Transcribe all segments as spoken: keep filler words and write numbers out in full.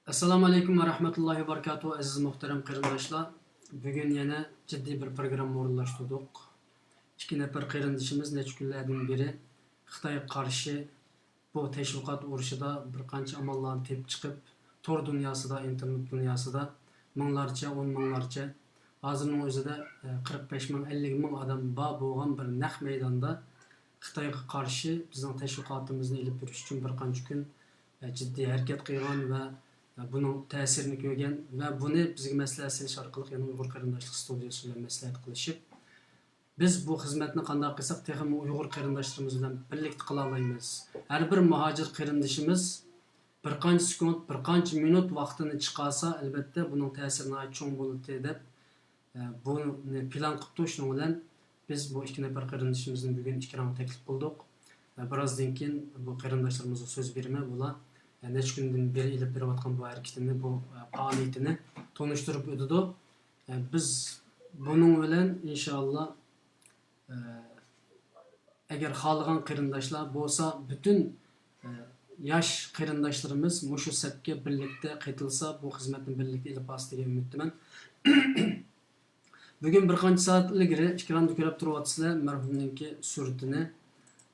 ئەسسالامۇ ئەلەيكۇم ۋە رەھمەتۇللاھى ۋە بەرىكاتۇھۇ، ئەزىز مۇھتەرەم قېرىنداشلار. بۈگۈن يەنە جىددىي بىر پروگرامما ئورۇنلاشتۇردۇق. ئىككى نەپەر قېرىندىشىمىز نەچچە كۈنلەردىن بېرى خىتايغا قارشى بۇ تەشۋىقات ئۇرۇشىدا بىر قانچە ئاماللارنى تېپىپ چىقىپ، تور دۇنياسىدا، ئىنتېرنېت دۇنياسىدا مىڭلارچە، ئون مىڭلارچە، ھازىرنىڭ ئۆزىدە، ئە، قىرىق بەش مىڭ، ئەللىك مىڭ ئادەم بار بولغان بىر نەق مەيداندا خىتايغا قارشى بىزنىڭ تەشۋىقاتىمىزنى ئېلىپ بېرىش ئۈچۈن بىر قانچە كۈن، ئە، جىددىي ھەرىكەت قىلغان ۋە، ئە، بۇنىڭ تەسىرىنى كۆرگەن ۋە بۇنى بىزگە مەسلىھەت سېلىش ئارقىلىق يەنە ئۇيغۇر قېرىنداشلىق ستۇدىيىسى بىلەن مەسلىھەت قىلىشىپ، بىز بۇ خىزمەتنى قانداق قىلساق تېخىمۇ ئۇيغۇر قېرىنداشلىرىمىز بىلەن بىرلىكتە قىلالايمىز؟ ھەر بىر مۇھاجىر قېرىندىشىمىز بىر قانچە سېكۇنت، بىر قانچە مىنۇت ۋاقتىنى چىقارسا، ئەلۋەتتە بۇنىڭ تەسىرى ناھايىتى چوڭ بولىدۇ دەپ، ئە، بۇنى پىلان قىپتۇ. شۇنىڭ بىلەن بىز بۇ ئىككى نەپەر قېرىندىشىمىزنى بۈگۈن ئىكرامغا تەكلىپ قىلدۇق. ئە، بىرازدىن كېيىن بۇ قېرىنداشلىرىمىزغا سۆز بېرىمەن. بۇلار، ئە، نەچچە كۈندىن بېرى ئېلىپ بېرىۋاتقان بۇ ھەرىكىتىنى، بۇ، ئە، پائالىيىتىنى تونۇشتۇرۇپ ئۆتىدۇ. ئە، بىز بۇنىڭ بىلەن ئىنشائاللا، ئە، ئەگەر خالىغان قېرىنداشلار بولسا، پۈتۈن، ئە، ياش قېرىنداشلىرىمىز مۇشۇ سەپكە بىرلىكتە قېتىلسا، بۇ خىزمەتنى بىرلىكتە ئېلىپ بارسا دېگەن ئۈمىدتىمەن. بۈگۈن بىر قانچە سائەت ئىلگىرى ئېكراندا كۆرۈپ تۇرۇۋاتىسىلەر مەرھۇمنىڭكى سۈرىتىنى.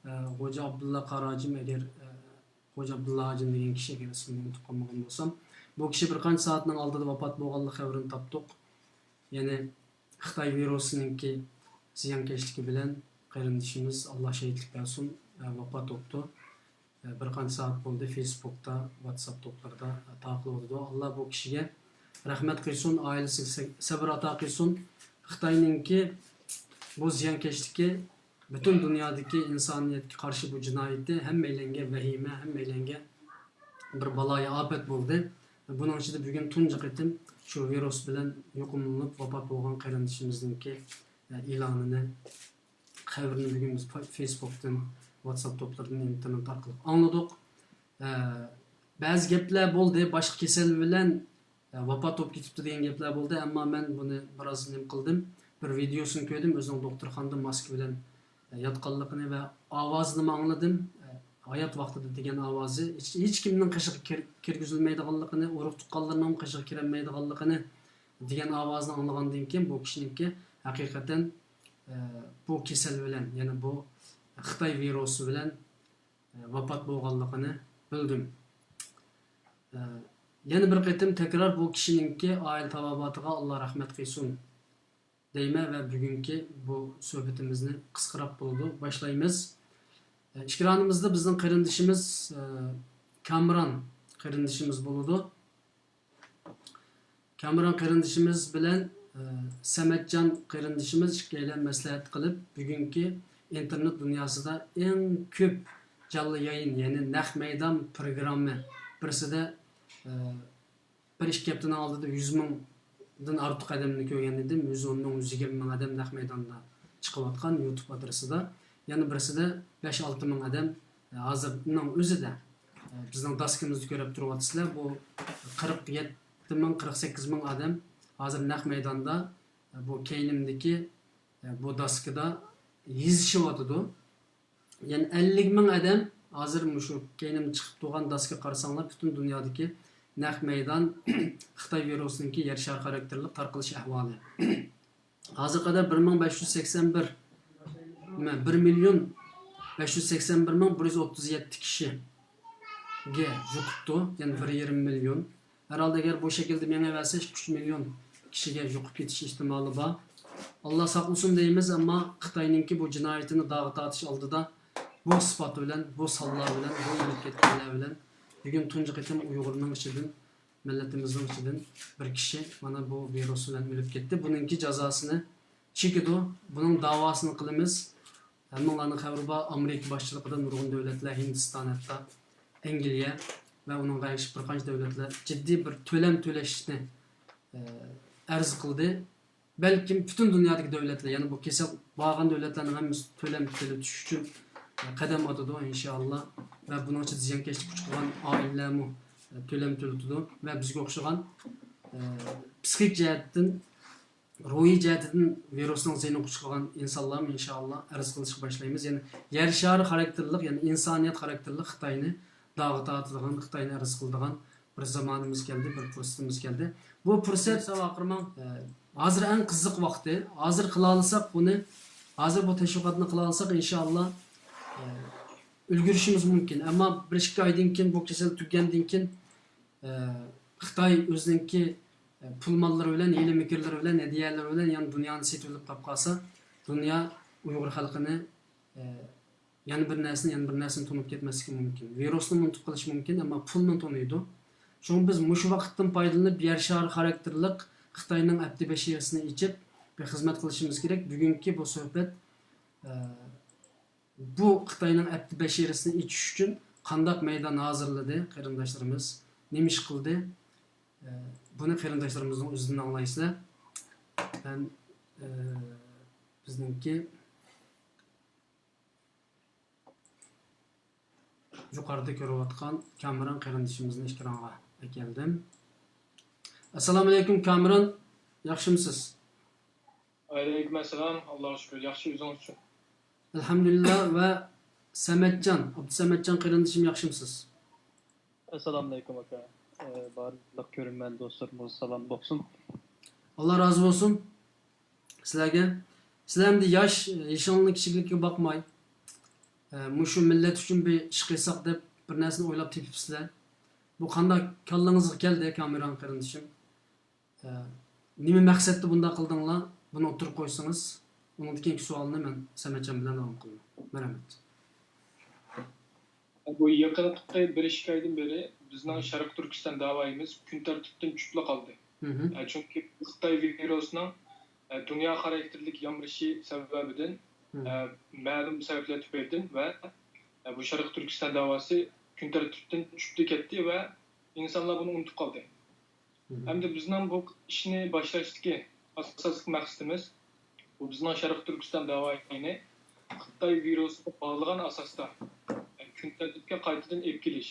ئە، خوجا ئابدۇللا قاراجىم، ئەگەر، ئە، خوجا ئابدۇللا ھاجىم دېگەن كىشى، ئەگەر ئىسمىنى ئۇنتۇپ قالمىغان بولسام، بۇ كىشى بىر قانچە سائەتنىڭ ئالدىدا ۋاپات بولغانلىق خەۋىرىنى تاپتۇق. يەنى خىتاي ۋىرۇسىنىڭكى زىيانكەشلىكى بىلەن قېرىندىشىمىز، ئاللا شېھىتلىك بەرسۇن، ۋاپات بوپتۇ. بىر قانچە سائەت بولدى، فېيسبۇكتا، ۋاتساپ توپلىرىدا تارقىلىۋاتىدۇ. ئاللا بۇ كىشىگە رەھمەت قىلسۇن، ئائىلىسىگە سە-، سەبىر ئاتا قىلسۇن. خىتاينىڭكى بۇ زىيانكەشلىكى، پۈتۈن دۇنيادىكى ئىنسانىيەتكە قارشى بۇ جىنايىتى ھەممەيلەنگە ۋەھىمە، ھەممەيلەنگە بىر بالايىئاپەت بولدى. بۇنىڭ ئىچىدە بۈگۈن تۇنجى قېتىم شۇ ۋىرۇس بىلەن يۇقۇملىنىپ ۋاپات بولغان قېرىندىشىمىزنىڭكى، ئە، ئېلانىنى، خەۋىرىنى بۈگۈن بىز فا-، فېيسبۇكتىن، ۋاتساپ توپلىرىدىن، ئىنتېرنېت ئارقىلىق ئاڭلىدۇق. ئە، بەزى گەپلەر بولدى، باشقا كېسەل بىلەن، ئە، ۋاپات بولۇپ كېتىپتۇ دېگەن گەپلەر بولدى، ئەمما مەن بۇنى بىراز نېمە قىلدىم، بىر ۋىدېيوسىنى كۆردۈم، ئۆزىنىڭ دوختۇرخانىدا ماسكا بىلەن، ئە، ياتقانلىقىنى ۋە ئاۋازىنىمۇ ئاڭلىدىم. ئە، ھايات ۋاقتىدا دېگەن ئاۋازى، ھېچ، ھېچكىمنىڭ قېشىغا كىر-، كىرگۈزۈلمەيدىغانلىقىنى، ئۇرۇق تۇغقانلىرىنىڭمۇ قېشىغا كىرەلمەيدىغانلىقىنى دېگەن ئاۋازنى ئاڭلىغاندىن كېيىن، بۇ كىشىنىڭكى ھەقىقەتەن، ئە، بۇ كېسەل بىلەن، يەنى بۇ خىتاي ۋىرۇسى بىلەن، ئە، ۋاپات بولغانلىقىنى بىلدىم. ئە، يەنە بىر قېتىم تەكرار بۇ كىشىنىڭكى ئائىلە تاۋابىئاتىغا ئاللا رەھمەت قىلسۇن دەيمەن ۋە بۈگۈنكى بۇ سۆھبىتىمىزنى قىسقىراق بولىدۇ، باشلايمىز. ئە، ئېكرانىمىزدا بىزنىڭ قېرىندىشىمىز، ئە، كامران قېرىندىشىمىز بولىدۇ. كامران قېرىندىشىمىز بىلەن، ئە، سەمەتجان قېرىندىشىمىز ئىككىيلەن مەسلىھەت قىلىپ، بۈگۈنكى ئىنتېرنېت دۇنياسىدا ئەڭ كۆپ جانلى يايىن، يەنى نەق مەيدان پروگرامما، بىرسىدە، ئە، بىر ئىككى ھەپتىنىڭ ئالدىدا يۈز مىڭدىن ئارتۇق ئادەمنى كۆرگەن ئىدىم، يۈز ئون مىڭ، يۈز يىگىرمە مىڭ ئادەم نەق مەيداندا چىقىۋاتقان يۇتۇب ئادرېسىدا. يەنە بىرسىدە بەش ئالتە مىڭ ئادەم، ئە، ھازىرنىڭ ئۆزىدە، ئە، بىزنىڭ داسكىمىزدا كۆرۈپ تۇرۇۋاتىسىلەر، بۇ قىرىق يەتتە مىڭ، قىرىق سەككىز مىڭ ئادەم ھازىر نەق مەيداندا، ئە، بۇ كەينىمدىكى، ئە، بۇ داسكىدا يېزىشىۋاتىدۇ. يەنى ئەللىك مىڭ ئادەم ھازىر مۇشۇ كەينىمدە چىقىپ تۇرغان داسكىغا قارىساڭلار، پۈتۈن دۇنيادىكى نەق مەيدان خىتاي ۋىرۇسىنىڭكى يەر شارى خاراكتېرلىك تارقىلىش ئەھۋالى. ھازىرغا قەدەر بىر مىڭ بەش يۈز سەكسەن بىر، نېمە، بىر مىليون بەش يۈز سەكسەن بىر مىڭ بىر يۈز ئوتتۇز يەتتە كىشىگە يۇقۇپتۇ، يەنى بىر يېرىم مىليون. ھەرھالدا ئەگەر بۇ شەكىلدە مېڭىۋەرسە، ئىككى، ئۈچ مىليون كىشىگە يۇقۇپ كېتىش ئېھتىمالى بار. ئاللا ساقلىسۇن دەيمىز، ئەمما خىتاينىڭكى بۇ جىنايىتىنى داغا تارتىش ئالدىدا بۇ سۈپەت بىلەن، بۇ سانلار بىلەن، بۇ ئۆلۈپ كەتكەنلەر بىلەن بۈگۈن تۇنجى قېتىم ئۇيغۇرنىڭ ئىچىدىن، مىللىتىمىزنىڭ ئىچىدىن بىر كىشى مانا بۇ ۋىرۇس بىلەن ئۆلۈپ كەتتى. بۇنىڭكى جازاسىنى چېكىدۇ، بۇنىڭ داۋاسىنى قىلىمىز. ھەممىڭلارنىڭ خەۋىرى بار، ئامېرىكا باشچىلىقىدا نۇرغۇن دۆلەتلەر، ھىندىستان، ھەتتا ئەنگلىيە ۋە ئۇنىڭغا ئەگىشىپ بىر قانچە دۆلەتلەر جىددىي بىر تۆلەم تۆلەشنى، ئە، ئەرز قىلدى. بەلكىم پۈتۈن دۇنيادىكى دۆلەتلەر، يەنى بۇ كېسەل بارغان دۆلەتلەرنىڭ ھەممىسى تۆلەم تۆلىتىش ئۈچۈن، ئە، قەدەم ئاتىدۇ، ئىنشائاللا. ۋە بۇنىڭ ئىچىدە زىيانكەشلىك ئۇچرىغان ئائىلىلەرمۇ، ئە، تۆلەم تۆلىتىدۇ. ۋە بىزگە ئوخشىغان، ئە، پسىخىك جەھەتتىن روھىي جەھەتتىن ۋىرۇسنىڭ زىيىنىغا ئۇچرىغان ئىنسانلارمۇ ئىنشائاللا ئەرز قىلىشقا باشلايمىز. يەنى يەر شارى خاراكتېرلىق، يەنى ئىنسانىيەت خاراكتېرلىق خىتاينى داغا تارتىدىغان، خىتاينى ئەرز قىلىدىغان بىر زامانىمىز كەلدى، بىر پۇرسىتىمىز كەلدى. بۇ پۇرسەت، ئە، ھازىر ئەڭ قىزىق ۋاقتى. ھازىر قىلالىساق بۇنى، ھازىر بۇ تەشۋىقاتنى قىلالىساق، ئىنشائاللا، ئە، ئۈلگۈرۈشىمىز مۇمكىن. ئەمما بىر ئىككى ئايدىن كېيىن، بۇ كېسەل تۈگىگەندىن كېيىن، ئە، خىتاي ئۆزىنىڭكى، ئە، پۇل ماللىرى بىلەن، ھىيلە مىكىرلىرى بىلەن، ھەدىيەلىرى بىلەن يەنە دۇنيانى سېتىۋېلىپ تاپقالسا، دۇنيا ئۇيغۇر خەلقىنى، ئە، يەنە بىر نەرسىنى، يەنە بىر نەرسىنى تونۇپ كەتمەسلىكى مۇمكىن. ۋىرۇسنىمۇ ئۇنتۇپ قېلىشى مۇمكىن، ئەمما پۇلنى تونۇيدۇ. شۇڭا بىز مۇشۇ ۋاقىتتىن پايدىلىنىپ، يەر شارى خاراكتېرلىق خىتاينىڭ ئەپتى بەشىرىسىنى ئېچىپ، بىر خىزمەت قىلىشىمىز كېرەك. بۈگۈنكى بۇ سۆھبەت، ئە، بۇ خىتاينىڭ ئەپتى بەشىرىسىنى ئېچىش ئۈچۈن قانداق مەيدان ھازىرلىدى قېرىنداشلىرىمىز؟ نېمە ئىش قىلدى؟ ئە، بۇنى قېرىنداشلىرىمىزنىڭ ئۆزىدىن ئاڭلايسىلەر. مەن، ئە، بىزنىڭكى يۇقىرىدا كۆرۈۋاتقان كامېران قېرىندىشىمىزنى ئېكرانغا ئەكەلدىم. ئەسسالامۇئەلەيكۇم، كامېران، ياخشىمۇسىز؟ ۋەئەلەيكۇم ئەسسالام، ئاللاغا شۈكۈر، ياخشى، ئۆزىڭىزچۇ؟ ئەلھەمدۇلىللا. ۋە سەمەتجان، ئابدۇسەمەتجان قېرىندىشىم، ياخشىمۇسىز؟ ئەسسالامۇئەلەيكۇم، ئاكا. ئە، بارلىق كۆرۈرمەن دوستلىرىمغا سالام بولسۇن. ئاللا رازى بولسۇن سىلەرگە. سىلەر ئەمدى ياش، يېشىڭلارنىڭ كىچىكلىكىگە باقماي، ئە، مۇشۇ مىللەت ئۈچۈن بىر ئىش قىلساق دەپ بىر نەرسىنى ئويلاپ تېپىپسىلەر. بۇ قانداق كاللىڭىزغا كەلدى، كامېران قېرىندىشىم؟ ئە، نېمە مەقسەتتە بۇنداق قىلدىڭلار؟ بۇنى ئوتتۇرىغا قويسىڭىز، ئۇنىڭدىن كېيىنكى سوئالنى مەن سەمەتجان بىلەن داۋام قىلىمەن. مەرھەمەت. بۇ يېقىنقى بىر ئىككى ئايدىن بېرى بىزنىڭ شەرقىي تۈركىستان داۋايىمىز كۈن تەرتىپتىن چۈشۈپلا قالدى. مھم. ئە، چۈنكى خىتاي ۋىرۇسىنىڭ، ئە، دۇنيا خاراكتېرلىك يامرىشى سەۋەبىدىن، مھم. ئە، مەلۇم سەۋەبلەر تۈپەيلىدىن ۋە، ئە، بۇ شەرقىي تۈركىستان داۋاسى كۈن تەرتىپتىن چۈشۈپلا كەتتى ۋە ئىنسانلار بۇنى ئۇنتۇپ قالدى. مھم. ئەمدى بىزنىڭ بۇ ئىشنى باشلاشتىكى ئاساسلىق مەقسىتىمىز، بۇ بىزنىڭ شەرقىي تۈركىستان داۋايىنى خىتاي ۋىرۇسىغا باغلىغان ئاساستا، ئە، كۈن تەرتىپكە قايتىدىن ئېلىپ كېلىش.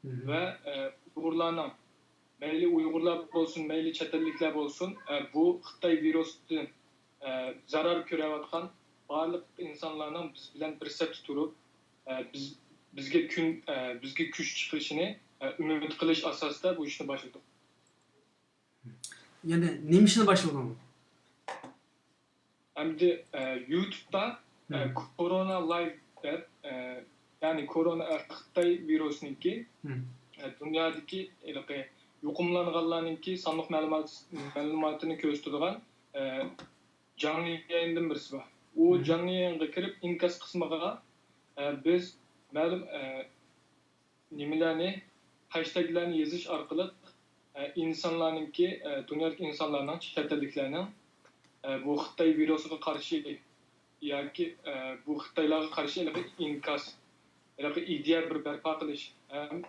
مھم. ۋە، ئە، ئۇيغۇرلارنىڭ، مەيلى ئۇيغۇرلار بولسۇن، مەيلى چەت ئەللىكلەر بولسۇن، ئە، بۇ خىتاي ۋىرۇسىدىن، ئە، زەرەر كۆرۈۋاتقان بارلىق ئىنسانلارنىڭ بىز بىلەن بىر سەپتە تۇرۇپ، ئە، بىز، بىزگە كۈن، ئە، بىزگە كۈچ چىقىرىشىنى، ئە، ئۈمىد قىلىش ئاساسىدا بۇ ئىشنى باشلىدۇق. يەنى نېمە ئىشنى باشلىدىڭ؟ ئەمدى، ئە، يۇتۇبتا، ئە، مم. كورونا لايف دەپ، ئە، يەنى كورونا، ئە، خىتاي ۋىرۇسىنىڭكى، مم. ئە، دۇنيادىكى ھېلىقى يۇقۇملانغانلارنىڭكى سانلىق مەلۇمات، مەلۇماتىنى كۆرسىتىدىغان، ئە، جانلى يايىندىن بىرسى بار. ئۇ مم. جانلى يايىنغا كىرىپ، ئىنكاس قىسمىغا، ئە، بىز مەلۇم، ئە، نېمىلەرنى، خەشتەگلەرنى يېزىش ئارقىلىق، ئە، ئىنسانلارنىڭكى، ئە، دۇنيادىكى ئىنسانلارنىڭ، چەت ئەللىكلەرنىڭ، ئە، بۇ خىتاي ۋىرۇسىغا قارشى ياكى، ئە، بۇ خىتايلارغا قارشى ھېلىقى ئىنكاس، ھېلىقى ئىدىيە بىر بەرپا قىلىش ھەم،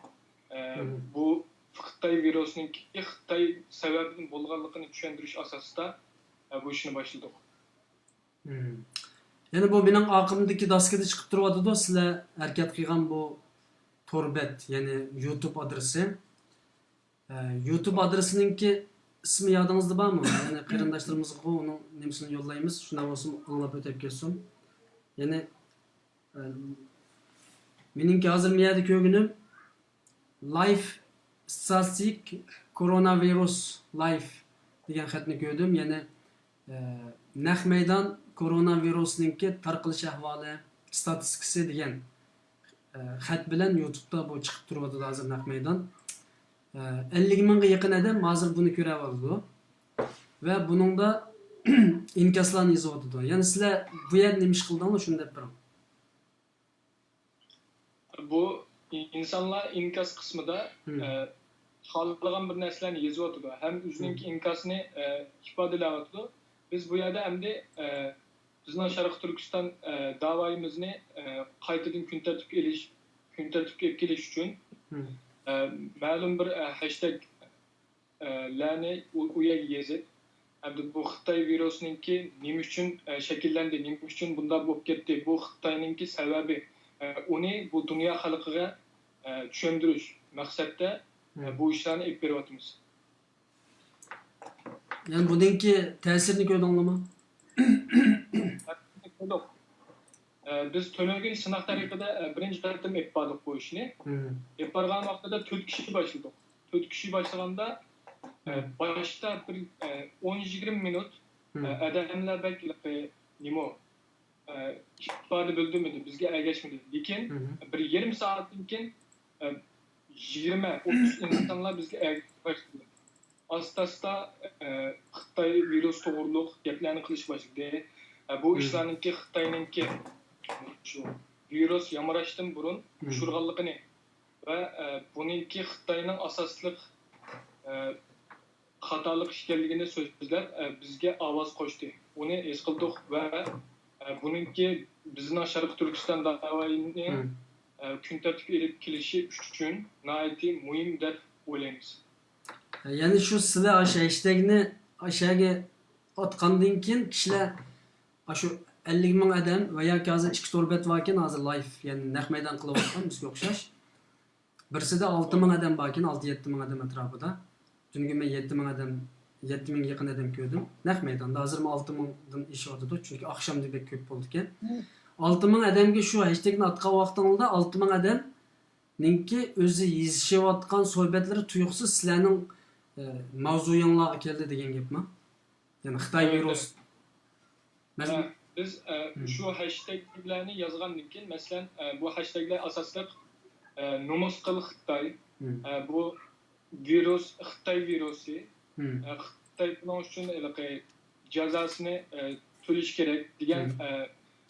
ئە، مم. بۇ خىتاي ۋىرۇسىنىڭكى خىتاي سەۋەبىدىن بولغانلىقىنى چۈشەندۈرۈش ئاساسىدا، ئە، بۇ ئىشنى باشلىدۇق. مم. يەنى بۇ مېنىڭ ئارقامدىكى داسكىدا چىقىپ تۇرۇۋاتىدۇ، سىلەر ھەرىكەت قىلغان بۇ تور بەت، يەنى يۇتۇب ئادرېسى. ئە، يۇتۇب ئادرېسىنىڭكى ئىسمى يادىڭىزدا بارمۇ؟ يەنى قېرىنداشلىرىمىزغا ئۇنىڭ نېمىسىنى يوللايمىز، شۇنداق بولسا ئاڭلاپ ئۆتۈپ كەتسۇن. يەنى، ئە، مېنىڭكى ھازىر مۇ يەردە كۆرگىنىم، لايف ستاتىستىك كوروناۋىرۇس لايف دېگەن خەتنى كۆردۈم. يەنى، ئە، نەق مەيدان كوروناۋىرۇسنىڭكى تارقىلىش ئەھۋالى، ستاتىستىكىسى دېگەن، ئە، خەت بىلەن يۇتۇبتا بۇ چىقىپ تۇرۇۋاتىدۇ ھازىر نەق مەيدان. ئە، ئەللىك مىڭغا يېقىن ئادەم ھازىر بۇنى كۆرۈۋاتىدۇ. ۋە بۇنىڭدا ئىنكاسلارنى يېزىۋاتىدۇ. يەنى سىلەر بۇ يەردە نېمە ئىش قىلدىڭلار، شۇنى دەپ بېرىڭ. بۇ ئىنسانلار ئىنكاس قىسمىدا، مم. ئە، خالىغان بىر نەرسىلەرنى يېزىۋاتىدۇ ھەم ئۆزىنىڭكى مم. ئىنكاسىنى، ئە، ئىپادىلەۋاتىدۇ. بىز بۇ يەردە ئەمدى، ئە، بىزنىڭ شەرقىي تۈركىستان، ئە، داۋايىمىزنى، ئە، قايتىدىن كۈن تەرتىپكە ئېلىش، كۈن تەرتىپكە ئېلىپ كېلىش ئۈچۈن، مم. ئە، مەلۇم بىر، ئە، ھەشتەگ ئە، لەرنى ئۇ، ئۇ يەرگە يېزىپ، ئەمدى بۇ خىتاي ۋىرۇسىنىڭكى نېمە ئۈچۈن، ئە، شەكىللەندى، نېمە ئۈچۈن بۇنداق بولۇپ كەتتى، بۇ خىتاينىڭكى سەۋەبى، ئە، ئۇنى بۇ دۇنيا خەلقىگە، ئە، چۈشەندۈرۈش مەقسەتتە، ئە، مم. بۇ ئىشلارنى ئېلىپ بېرىۋاتىمىز. يەنى بۇنىڭكى تەسىرىنى كۆردۈڭلارمۇ؟ ئە، بىز تۈنۈگۈن سىناق تەرىقىدە، ئە، بىرىنچى قېتىم ئېلىپ باردۇق بۇ ئىشنى. مم. ئېلىپ بارغان ۋاقتىدا تۆت كىشى باشلىدۇق. تۆت كىشى باشلىغاندا، ئە، باشتا بىر، ئە، ئون يىگىرمە مىنۇت، ئە، ئادەملەر بەك، ئە، نېمە، ئە، ئىپادە بىلدۈرمىدى، بىزگە ئەگەشمىدى. لېكىن بىر يېرىم سائەتتىن كېيىن، ئە، يىگىرمە، ئوتتۇز ئىنسانلار بىزگە ئەگىشىپ باشلىدى. ئاستا-ئاستا، ئە، خىتاي ۋىرۇس توغرۇلۇق گەپلەرنى قىلىش باشلىدى. ئە، بۇ ئىشلارنىڭكى خىتاينىڭكى شۇ ۋىرۇس يامراشتىن بۇرۇن يوشۇرغانلىقىنى ۋە، ئە، بۇنىڭكى خىتاينىڭ ئاساسلىق، ئە، خاتالىق ئىكەنلىكىنى سۆزلەپ، ئە، بىزگە ئاۋاز قوشتى. ئۇنى ھېس قىلدۇق ۋە، ئە، بۇنىڭكى بىزنىڭ شەرقىي تۈركىستان داۋايىنى، ئە، كۈن تەرتىپكە ئېلىپ كېلىشى ئۈچۈن ناھايىتى مۇھىم دەپ ئويلايمىز. يەنى شۇ سىلەر ئاشۇ ھەشتەگنى ئاشۇ يەرگە ئاتقاندىن كېيىن كىشىلەر ئاشۇ ئەللىك مىڭ ئادەم ۋە ياكى ھازىر ئىككى تور بەت باركەن، ھازىر لايف، يەنى نەق مەيدان قىلىۋاتقان بىزگە ئوخشاش. بىرسىدە ئالتە مىڭ ئادەم باركەن، ئالتە يەتتە مىڭ ئادەم ئەتراپىدا. تۈنۈگۈن مەن يەتتە مىڭ ئادەم، يەتتە مىڭگە يېقىن ئادەم كۆردۈم. نەق مەيداندا ھازىرمۇ ئالتە مىڭدىن ئېشىۋاتىدۇ، چۈنكى ئاخشامدا بەك كۆپ بولىدىكەن. ئالتە مىڭ ئادەمگە شۇ ھەشتەگنى ئاتقان ۋاقتىڭلاردا ئالتە مىڭ ئادەمنىڭكى ئۆزى يېزىشىۋاتقان سۆھبەتلىرى تۇيۇقسىز سىلەرنىڭ، ئە، ماۋزۇيۇڭلارغا كەلدى دېگەن گەپمۇ؟ يەنى خىتاي ۋىرۇس. مەسىلەن، بىز، ئە، شۇ ھەشتەگلەرنى يازغاندىن كېيىن، مەسىلەن، ئە، بۇ ھەشتەگلەر ئاساسلىق، ئە، نومۇس قىل خىتاي، ئە، بۇ ۋىرۇس، خىتاي ۋىرۇسى، ئە، خىتاي بۇنىڭ ئۈچۈن ھېلىقى جازاسىنى، ئە، تۆلىشى كېرەك دېگەن، ئە،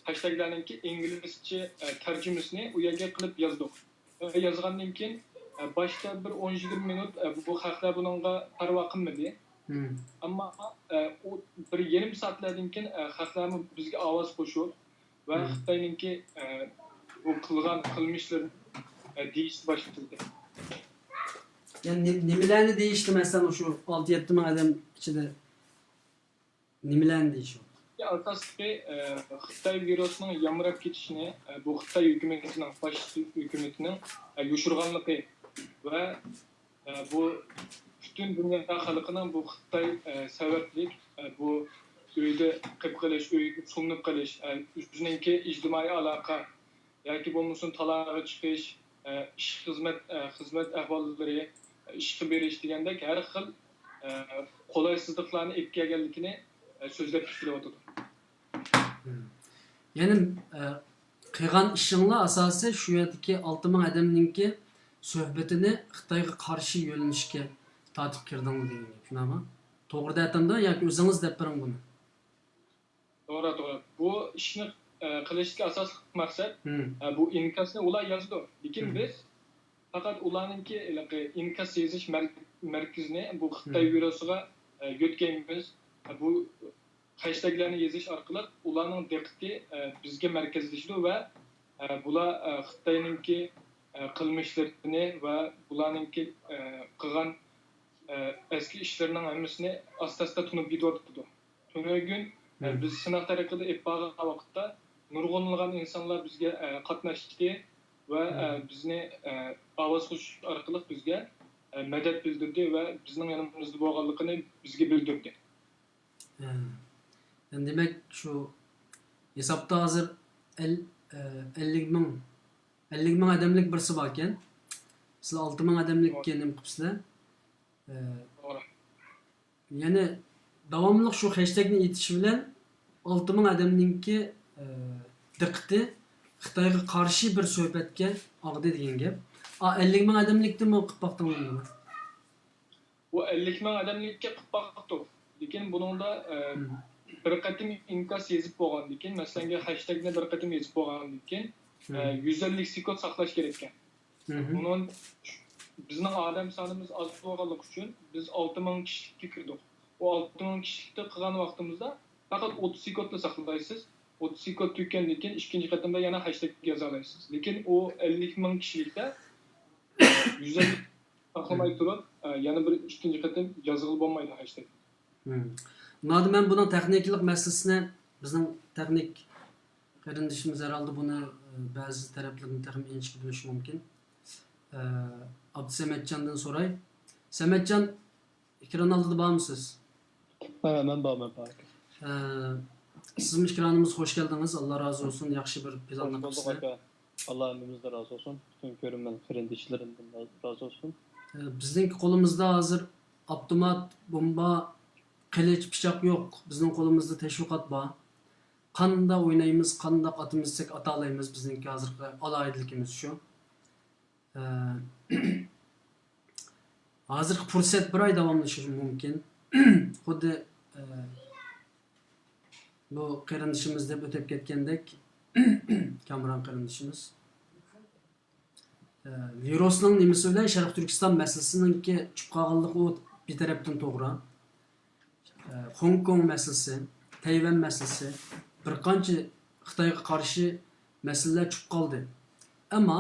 ھەشتەگلەرنىڭكى ئىنگلىزچە، ئە، تەرجىمىسىنى ئۇ يەرگە قىلىپ يازدۇق. ئە، يازغاندىن كېيىن، ئە، باشتا بىر ئون يىگىرمە مىنۇت، ئە، بۇ خەقلەر بۇنىڭغا پەرۋا قىلمىدى. ئەمما، ئە، ئۇ بىر يېرىم سائەتلەردىن كېيىن، ئە، خەقلەرمۇ بىزگە ئاۋاز قوشۇپ ۋە خىتاينىڭكى، ئە، بۇ قىلغان قىلمىشلىرىنى، ئە، دېيىشكە باشلىدى. يەنى نېمە-، نېمىلەرنى دېيىشتى، مەسىلەن، شۇ ئالتە يەتتە مىڭ ئادەم ئىچىدە؟ نېمىلەرنى دېيىشىۋاتىدۇ؟ ئاساسلىقى، ئە، خىتاي ۋىرۇسىنىڭ يامراپ كېتىشىنى، ئە، بۇ خىتاي ھۆكۈمىتىنىڭ، فاشىست ھۆكۈمىتىنىڭ، ئە، يوشۇرغانلىقى ۋە، ئە، بۇ پۈتۈن دۇنيا خەلقىنىڭ بۇ خىتاي، ئە، سەۋەبلىك، ئە، بۇ ئۆيدە قېلىپ قېلىش، ئۆيگە سولىنىپ قېلىش، ئە، ئۆزىنىڭكى ئىجتىمائىي ئالاقە، ياكى بولمىسۇن تالاغا چىقىش، ئىش خىزمەت، خىزمەت ئەھۋاللىرى، ئىشقا بېرىش دېگەندەك ھەر خىل قولايسىزلىقلارنى ئېلىپ كەلگەنلىكىنى سۆزلەپ كېلىۋاتىدۇ. يەنى قىلغان ئىشىڭلار ئاساسىي شۇ يەردىكى ئالتە مىڭ ئادەمنىڭكى سۆھبىتىنى خىتايغا قارشى يۆنىلىشكە تارتىپ كىردىڭلار دېگەن گەپ، شۇنداقمۇ؟ توغرا دەتتىمدا ياكى ئۆزىڭىز دەپ بېرىڭ بۇنى. توغرا، توغرا. بۇ ئىشنى، ئە، قىلىشتىكى ئاساسلىق مەقسەت، ئە، بۇ ئىنكاسنى ئۇلار يازىدۇ. لېكىن بىز پەقەت ئۇلارنىڭكى ھېلىقى ئىنكاس يېزىش مەر-، مەركىزىنى بۇ خىتاي ۋىرۇسىغا، ئە، يۆتكەيمىز. ئە، بۇ خەشتەگلەرنى يېزىش ئارقىلىق ئۇلارنىڭ دىققىتى، ئە، بىزگە مەركەزلىشىدۇ ۋە، ئە، بۇلار، ئە، خىتاينىڭكى، ئە، قىلمىشلىرىنى ۋە بۇلارنىڭكى، ئە، قىلغان، ئە، ئەسكى ئىشلىرىنىڭ ھەممىسىنى ئاستا-ئاستا تونۇپ يېتىۋاتىدۇ. تۈنۈگۈن، ئە، بىز سىناق تەرىقىدە ئېلىپ بارغان ۋاقىتتا نۇرغۇنلىغان ئىنسانلار بىزگە، ئە، قاتناشتى ۋە، ئە، بىزنى، ئە، ئاۋاز قوشۇش ئارقىلىق بىزگە، ئە، مەدەت بىلدۈردى ۋە بىزنىڭ يېنىمىزدا بولغانلىقىنى بىزگە بىلدۈردى. ھە. يەنى دېمەك، شۇ ھېسابتا ھازىر ئەل-، ئە، ئەللىك مىڭ، ئەللىك مىڭ ئادەملىك بىرسى باركەن. سىلەر ئالتە مىڭ ئادەملىككە نېمە قىپسىلەر؟ ئە، توغرا. يەنى داۋاملىق شۇ خەشتەكنى ئېيتىش بىلەن ئالتە مىڭ ئادەمنىڭكى، ئە، دىققىتى خىتايغا قارشى بىر سۆھبەتكە ئاغدى دېگەن گەپ. ئا، ئەللىك مىڭ ئادەملىكتىمۇ قىلىپ باقتىڭلارمۇ؟ بۇ ئەللىك مىڭ ئادەملىككە قىلىپ باقتۇق. لېكىن بۇنىڭدا، ئە، بىر قېتىم ئىنكاس يېزىپ بولغاندىن كېيىن، مەسىلەنگە، خەشتەگنى بىر قېتىم يېزىپ بولغاندىن كېيىن، ئە، يۈز ئەللىك سېكۇنت ساقلاش كېرەككەن. بۇنىڭ، بىزنىڭ ئادەم سانىمىز ئاز بولغانلىقى ئۈچۈن بىز ئالتە مىڭ كىشىلىككە كىردۇق. ئۇ ئالتە مىڭ كىشىلىكتە قىلغان ۋاقتىمىزدا پەقەت ئوتتۇز سېكۇنتلا ساقلايسىز. ئوتتۇز سېكۇنت تۈگىگەندىن كېيىن ئىككىنچى قېتىمدا يەنە خەشتەگ يازالايسىز. لېكىن ئۇ ئەللىك مىڭ كىشىلىكتە يۈز ئەللىك ساقلىماي تۇرۇپ، ئە، يەنە بىر ئىككىنچى قېتىم يازغىلى بولمايدۇ خەشتەگ. مم. مۇنۇدا مەن بۇنىڭ تېخنىكىلىق مەسىلىسىنى بىزنىڭ تېخنىك قېرىندىشىمىز ھەرھالدا بۇنى، ئە، بەزى تەرەپلىرىنى تېخىمۇ ئىنچىكە بىلىشى مۇمكىن. ئە، ئابدۇسەمەتجاندىن سوراي. سەمەتجان، ئېكران ئالدىدا بارمۇسىز؟ ھە، مەن بارمەن، بار. ئە، سىزمۇ ئېكرانىمىزغا خوش كەلدىڭىز. ئاللا رازى بولسۇن. ياخشى بىر پىلاننى قىپسىلەر. ئاللا ھەممىمىزدىن رازى بولسۇن. پۈتۈن كۆرۈرمەن قېرىندىشلىرىمدىن رازى بولسۇن. بىزنىڭكى قولىمىزدا ھازىر ئاپتومات، بومبا، قىلىچ، پىچاق يوق. بىزنىڭ قولىمىزدا تەشۋىقات بار. قانداق ئوينايمىز، قانداق ئاتىمىز دېسەك ئاتالايمىز. بىزنىڭكى ھازىرقى ئالاھىدىلىكىمىز شۇ. ھازىرقى پۇرسەت بىر ئاي داۋاملىشىشى مۇمكىن. خۇددى بۇ قېرىندىشىمىز دەپ ئۆتۈپ كەتكەندەك، كامران قېرىندىشىمىز. ۋىرۇسنىڭ نېمىسى بىلەن شەرقىي تۈركىستان مەسىلىسىنىڭكى چۈشۈپ قالغانلىقى ئۇ بىر تەرەپتىن توغرا. خوڭكوڭ مەسىلىسى، تەيۋەن مەسىلىسى، بىر قانچە خىتايغا قارشى مەسىلىلەر چۈشۈپ قالدى. ئەمما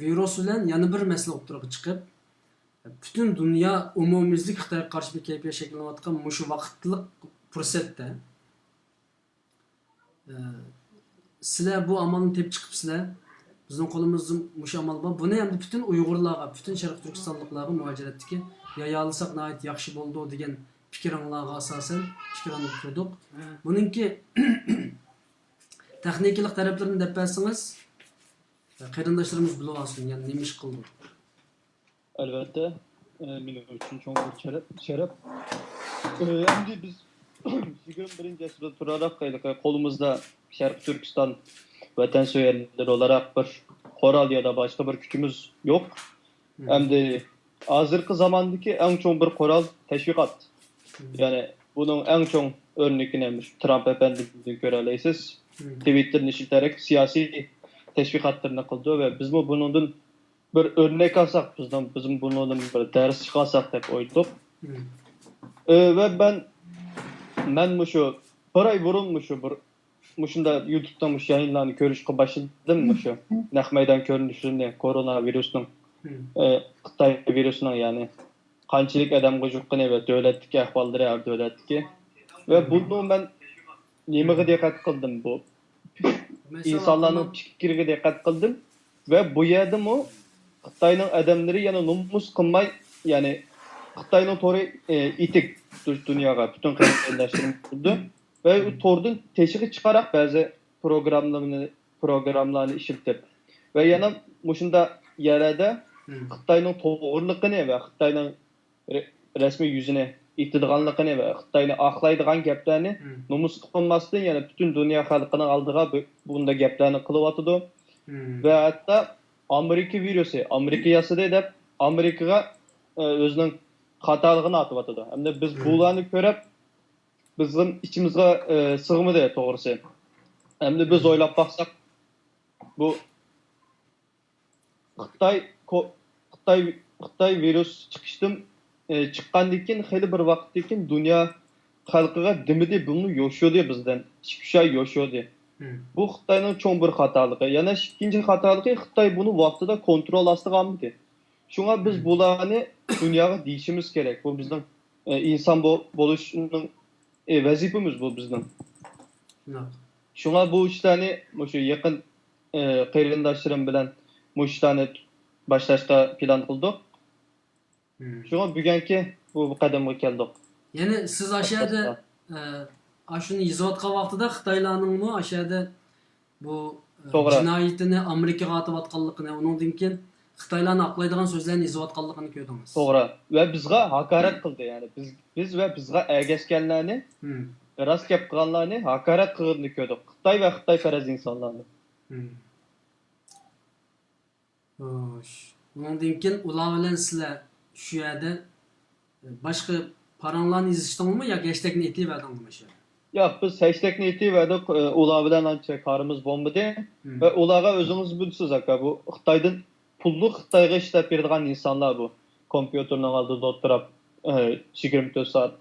ۋىرۇس بىلەن يەنە بىر مەسىلە ئوتتۇرىغا چىقىپ، پۈتۈن دۇنيا ئومۇميۈزلۈك خىتايغا قارشى بىر كەيپىيات شەكىللىنىۋاتقان مۇشۇ ۋاقىتلىق پۇرسەتتە، ئە، سىلەر بۇ ئامالنى تېپىپ چىقىپسىلەر. بىزنىڭ قولىمىزدا مۇشۇ ئامال بار. بۇنى ئەمدى پۈتۈن ئۇيغۇرلارغا، پۈتۈن شەرقىي تۈركىستانلىقلارغا مۇھاجىرەتتىكى يايالىساق ناھايىتى ياخشى بولىدۇ دېگەن پىكرىڭلارغا ئاساسەن پىكىر ئالمىشىپ تۇردۇق. بۇنىڭكى تېخنىكىلىق تەرەپلىرىنى دەپ بەرسىڭىز، قېرىنداشلىرىمىز بىلىۋالسۇن، يەنى نېمە ئىش قىلدۇق. ئەلۋەتتە، ئە، مېنىڭ ئۈچۈن چوڭ بىر شەرەپ. شەرەپ. ئە، ئەمدى بىز يىگىرمە بىرىنچى ئەسىردە تۇراراق، ھېلىقى قولىمىزدا شەرقىي تۈركىستان ۋەتەنسۆيەرلىرى ئولاراق بىر قورال يا دا باشقا بىر كۈچىمىز يوق. ئەمدى ھازىرقى زاماندىكى ئەڭ چوڭ بىر قورال تەشۋىقات. يەنى بۇنىڭ ئەڭ چوڭ ئۆرنىكىنى مۇشۇ ترامپ ئەپەندىمىزدىن كۆرەلەيسىز. تىۋىتتېرنى ئىشلىتەرەك سىياسىي تەشۋىقاتلىرىنى قىلىدۇ ۋە بىزمۇ بۇنىڭدىن بىر ئۆرنەك ئالساق، بىزنىڭ، بىزمۇ بۇنىڭدىن بىر دەرس چىقارساق دەپ ئويلىدۇق. ئى، ۋە مەن، مەن مۇشۇ بىر ئاي بۇرۇن مۇشۇ بىر، مۇشۇنداق يۇتۇبتا مۇشۇ يايىنلارنى كۆرۈشكە باشلىدىم، مۇشۇ نەق مەيدان كۆرۈنۈشلىرىنى، كورونا ۋىرۇسنىڭ، ئى، خىتاي ۋىرۇسىنىڭ، يەنى قانچىلىك ئادەمگە يۇققىنى ۋە دۆلەتتىكى ئەھۋاللىرى، ھەر دۆلەتتىكى. ۋە بۇنىڭ مەن نېمىگە دىققەت قىلدىم، بۇ ئىنسانلارنىڭ پىكرىگە دىققەت قىلدىم ۋە بۇ يەردىمۇ خىتاينىڭ ئادەملىرى يەنە نومۇس قىلماي، يەنى خىتاينىڭ تورى، ئى، ئېتىك دۇ-، دۇنياغا، پۈتۈن قېرىنداشلىرىمىز تۇردى ۋە ئۇ توردىن تېشىغا چىقاراق بەزى پروگراممىلارنى، پروگراممىلارنى ئىشلىتىپ ۋە يەنە مۇشۇنداق يەرلەردە خىتاينىڭ توغرىلىقىنى ۋە خىتاينىڭ رە-، رەسمىي يۈزىنى ئېيتىدىغانلىقىنى ۋە خىتاينى ئاقلايدىغان گەپلەرنى نومۇس قىلماستىن، يەنە پۈتۈن دۇنيا خەلقىنىڭ ئالدىغا بۇ-، بۇنداق گەپلەرنى قىلىۋاتىدۇ. ۋە ھەتتا ئامېرىكا ۋىرۇسى، ئامېرىكا ياسىدى دەپ، ئامېرىكىغا، ئە، ئۆزىنىڭ خاتالىقىنى ئاتىۋاتىدۇ. ئەمدى بىز بۇلارنى كۆرۈپ، بىزنىڭ ئىچىمىزغا، ئە، سىغمىدى، توغرىسى. ئەمدى بىز ئويلاپ باقساق، بۇ خىتاي كو-، خىتاي، خىتاي ۋىرۇس چىقىشتىن، ئى، چىققاندىن كېيىن خېلى بىر ۋاقىتتىن كېيىن دۇنيا خەلقىگە دېمىدى، بۇمۇ يوشۇردى بىزدىن، ئىككى ئۈچ ئاي يوشۇردى. بۇ خىتاينىڭ چوڭ بىر خاتالىقى. يەنە ئىككىنچى خاتالىقى، خىتاي بۇنى ۋاقتىدا كونترول ئاستىغا ئالمىدى. شۇڭا بىز بۇلارنى دۇنياغا دېيىشىمىز كېرەك. بۇ بىزنىڭ، ئى، ئىنسان بو-، بولۇشنىڭ، ئى، ۋەزىپىمىز بۇ بىزنىڭ. شۇڭا بۇ ئىشلارنى مۇشۇ يېقىن، ئى، قېرىنداشلىرىم بىلەن مۇشۇ ئىشلارنى باشلاشقا پىلان قىلدۇق. شۇڭا بۈگۈنكى بۇ قەدەمگە كەلدۇق. يەنى سىز ئاشۇ يەردە، ئە، ئاشۇنى يېزىۋاتقان ۋاقتىدا خىتايلارنىڭمۇ ئاشۇ يەردە بۇ، ئە، توغرا. جىنايىتىنى ئامېرىكىغا ئاتىۋاتقانلىقىنى، ئۇنىڭدىن كېيىن خىتايلارنى ئاقلايدىغان سۆزلەرنى يېزىۋاتقانلىقىنى كۆردىڭىز. توغرا. ۋە بىزغا ھاكارەت قىلدى، يەنى بىز، بىز ۋە بىزغا ئەگەشكەنلەرنى راست گەپ قىلغانلارنى ھاكارەت قىلغىنىنى كۆردۇق. خىتاي ۋە خىتايپەرەس ئىنسانلارنى. خوش. ئۇنىڭدىن كېيىن ئۇلار بىلەن سىلەر شۇ يەردە، ئە، باشقا پاراڭلارنى يېزىشتىڭلارمۇ ياكى ھەشتەگنى ئېتىۋەردىڭلارمۇ شۇ يەردە؟ ياق، بىز ھەشتەگنى ئېتىۋەردۇق، ئۇلار بىلەن ئانچە كارىمىز بولمىدى. ۋە ئۇلارغا ئۆزىڭىز بىلىسىز، ئاكا، بۇ خىتايدىن پۇللۇق، خىتايغا ئىشلەپ بېرىدىغان ئىنسانلار بۇ. كومپيۇتېرنىڭ ئالدىدا ئولتۇراپ، ئە، يىگىرمە تۆت سائەت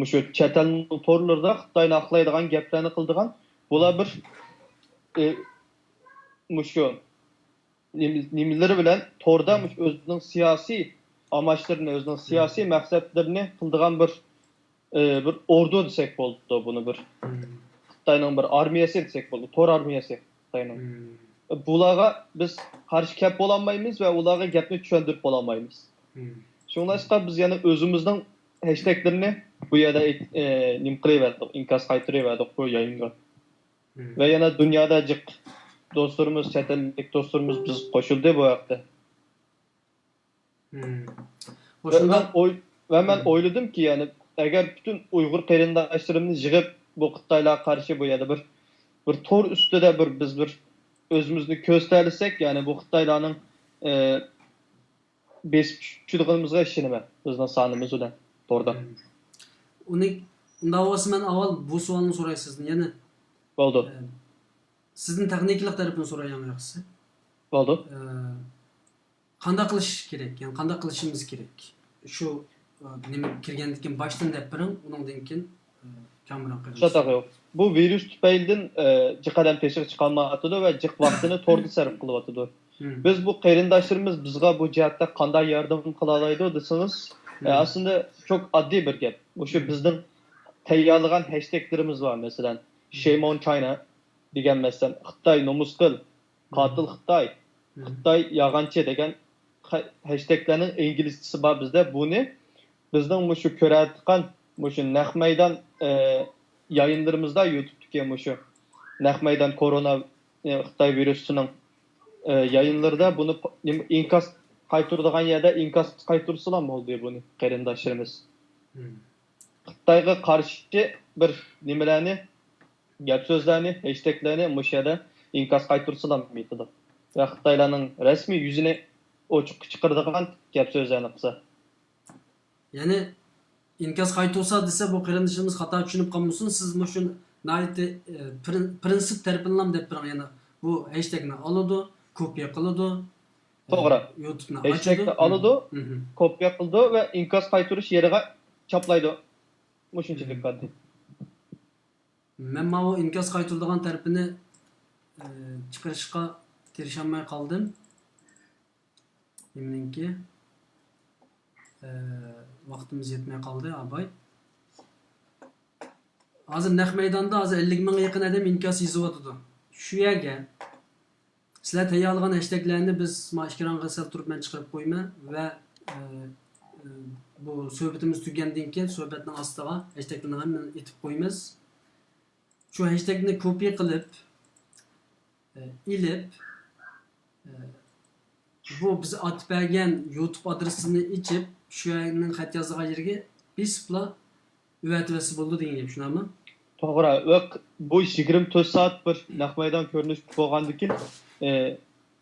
مۇشۇ چەت ئەلنىڭ تورلىرىدا خىتاينى ئاقلايدىغان گەپلەرنى قىلىدىغان. بۇلار بىر، ئە، مۇشۇ نېمە-، نېمىلىرى بىلەن توردا مۇشۇ ئۆزىنىڭ سىياسىي ئاماچلىرىنى، ئۆزىنىڭ سىياسىي مەقسەتلىرىنى قىلىدىغان بىر، ئى، بىر ئوردۇ دېسەك بولىدۇ بۇنى، بىر خىتاينىڭ بىر ئارمىيەسى دېسەك بولىدۇ، تور ئارمىيەسى خىتاينىڭ. بۇلارغا بىز قارشى كەپ بولالمايمىز ۋە ئۇلارغا گەپنى چۈشەندۈرۈپ بولالمايمىز. شۇڭلاشقا بىز يەنە ئۆزىمىزنىڭ ھەشتەگلىرىنى بۇ يەردە ئېيت-، ئى، نېمە قىلىۋەردۇق، ئىنكاس قايتۇرۇۋەردۇق بۇ يايىنغا. ۋە يەنە دۇنيادا جىق دوستلىرىمىز، چەت ئەللىك دوستلىرىمىز بىز قوشۇلدى بۇ ھەقتە. ۋە مەن ئوي-، ۋە مەن ئويلىدىمكى، يەنى ئەگەر پۈتۈن ئۇيغۇر قېرىنداشلىرىمنى يىغىپ، بۇ خىتايلارغا قارشى بۇ يەردە بىر، بىر تور ئۈستىدە بىر، بىز بىر ئۆزىمىزنى كۆرسىتەلىسەك، يەنى بۇ خىتايلارنىڭ، ئى، بېسىپ چۈشىدىغىنىمىزغا ئىشىنىمەن، بىزنىڭ سانىمىز بىلەن توردا. ئۇنى، ئۇنداق بولسا مەن ئاۋۋال بۇ سوئالنى سوراي سىزدىن، يەنى. بولدى. ئى، سىزدىن تېخنىكىلىق تەرىپىنى سوراي ئەڭ ياخشىسى. بولدى. ئى، قانداق قىلىش كېرەك؟ يەنى قانداق قىلىشىمىز كېرەك؟ شۇ، ئى، نېمە كىرگەندىن كېيىن باشتىن دەپ بېرىڭ، ئۇنىڭدىن كېيىن، ئى، كامېرا قىلىش. شۇنداق يوق. بۇ ۋىرۇس تۈپەيلىدىن، ئى، جىق ئادەم تېشىغا چىقالمايۋاتىدۇ ۋە جىق ۋاقتىنى توردا سەرپ قىلىۋاتىدۇ. بىز بۇ قېرىنداشلىرىمىز بىزغا بۇ جەھەتتە قانداق ياردەم قىلالايدۇ دېسىڭىز، ئى، ئەسلىدە چوك ئاددىي بىر گەپ. مۇشۇ بىزنىڭ تەييارلىغان ھەشتەگلىرىمىز بار، مەسىلەن، Shame on China دېگەن، مەسىلەن، خىتاي نومۇس قىل، قاتىل خىتاي، خىتاي يالغانچى دېگەن خە-، ھەشتەگلەرنىڭ ئىنگلىزچىسى بار بىزدە. بۇنى بىزنىڭ مۇشۇ كۆرەتقان مۇشۇ نەق مەيدان، ئى، يايىنلىرىمىزدا، يۇتۇبتىكى مۇشۇ نەق مەيدان كورونا، ئى، خىتاي ۋىرۇسىنىڭ، ئى، يايىنلىرىدا بۇنى پ-، نېمە، ئىنكاس قايتۇرىدىغان يەردە ئىنكاس قايتۇرسىلا بولدى بۇنى قېرىنداشلىرىمىز. خىتايغا قارشى بىر نېمىلەرنى، گەپ سۆزلەرنى، ھەشتەگلەرنى مۇشۇ يەردە ئىنكاس قايتۇرسىلا يېتىدۇ. ۋە خىتايلارنىڭ رەسمىي يۈزىنى ئوچۇققا چىقىرىدىغان گەپ سۆزلەرنى قىلسا. يەنى ئىنكاس قايتۇرسا دېسە، بۇ قېرىندىشىمىز خاتا چۈشىنىپ قالمىسۇن. سىز مۇشۇ ناھايىتى، ئى، پرىن-، پرىنسىپ تەرىپىنىلا دەپ بېرىڭ. يەنى بۇ ھەشتەگنى ئالىدۇ، كوپىيە قىلىدۇ. توغرا. يۇتۇبنى ئاچىدۇ. ھەشتەگنى ئالىدۇ، كوپىيە قىلىدۇ ۋە ئىنكاس قايتۇرۇش يېرىغا چاپلايدۇ. مۇشۇنچىلىك ئاددىي. مەن ماۋۇ ئىنكاس قايتۇرىدىغان تەرىپىنى، ئى، چىقىرىشقا تىرىشالماي قالدىم. نېمىنىڭكى، ئى، ۋاقتىمىز يەتمەي قالدى، ئاباي. ھازىر نەق مەيداندا ھازىر ئەللىك مىڭغا يېقىن ئادەم ئىنكاس يېزىۋاتىدۇ. شۇ يەرگە سىلەر تەييارلىغان ھەشتەگلەرنى بىز ما ئېكرانغا سەل تۇرۇپ مەن چىقىرىپ قويىمەن ۋە، ئى، ئى، بۇ سۆھبىتىمىز تۈگىگەندىن كېيىن سۆھبەتنىڭ ئاستىغا ھەشتەگلەرنى ھەممىنى ئېتىپ قويىمىز. شۇ ھەشتەگنى كوپىي قىلىپ، ئى، ئېلىپ، ئى، بۇ بىز ئاتىپ بەرگەن يۇتۇب ئادرېسىنى ئېچىپ، شۇ يەرنىڭ خەت يازىدىغان يېرىگە بېسىپلا ئەۋەتىۋەتسە بولىدۇ دېگەن گەپ، شۇنداقمۇ؟ توغرا. ۋە ق-، بۇ يىگىرمە تۆت سائەت بىر نەق مەيدان كۆرۈنۈش بولغاندىكىن، ئى،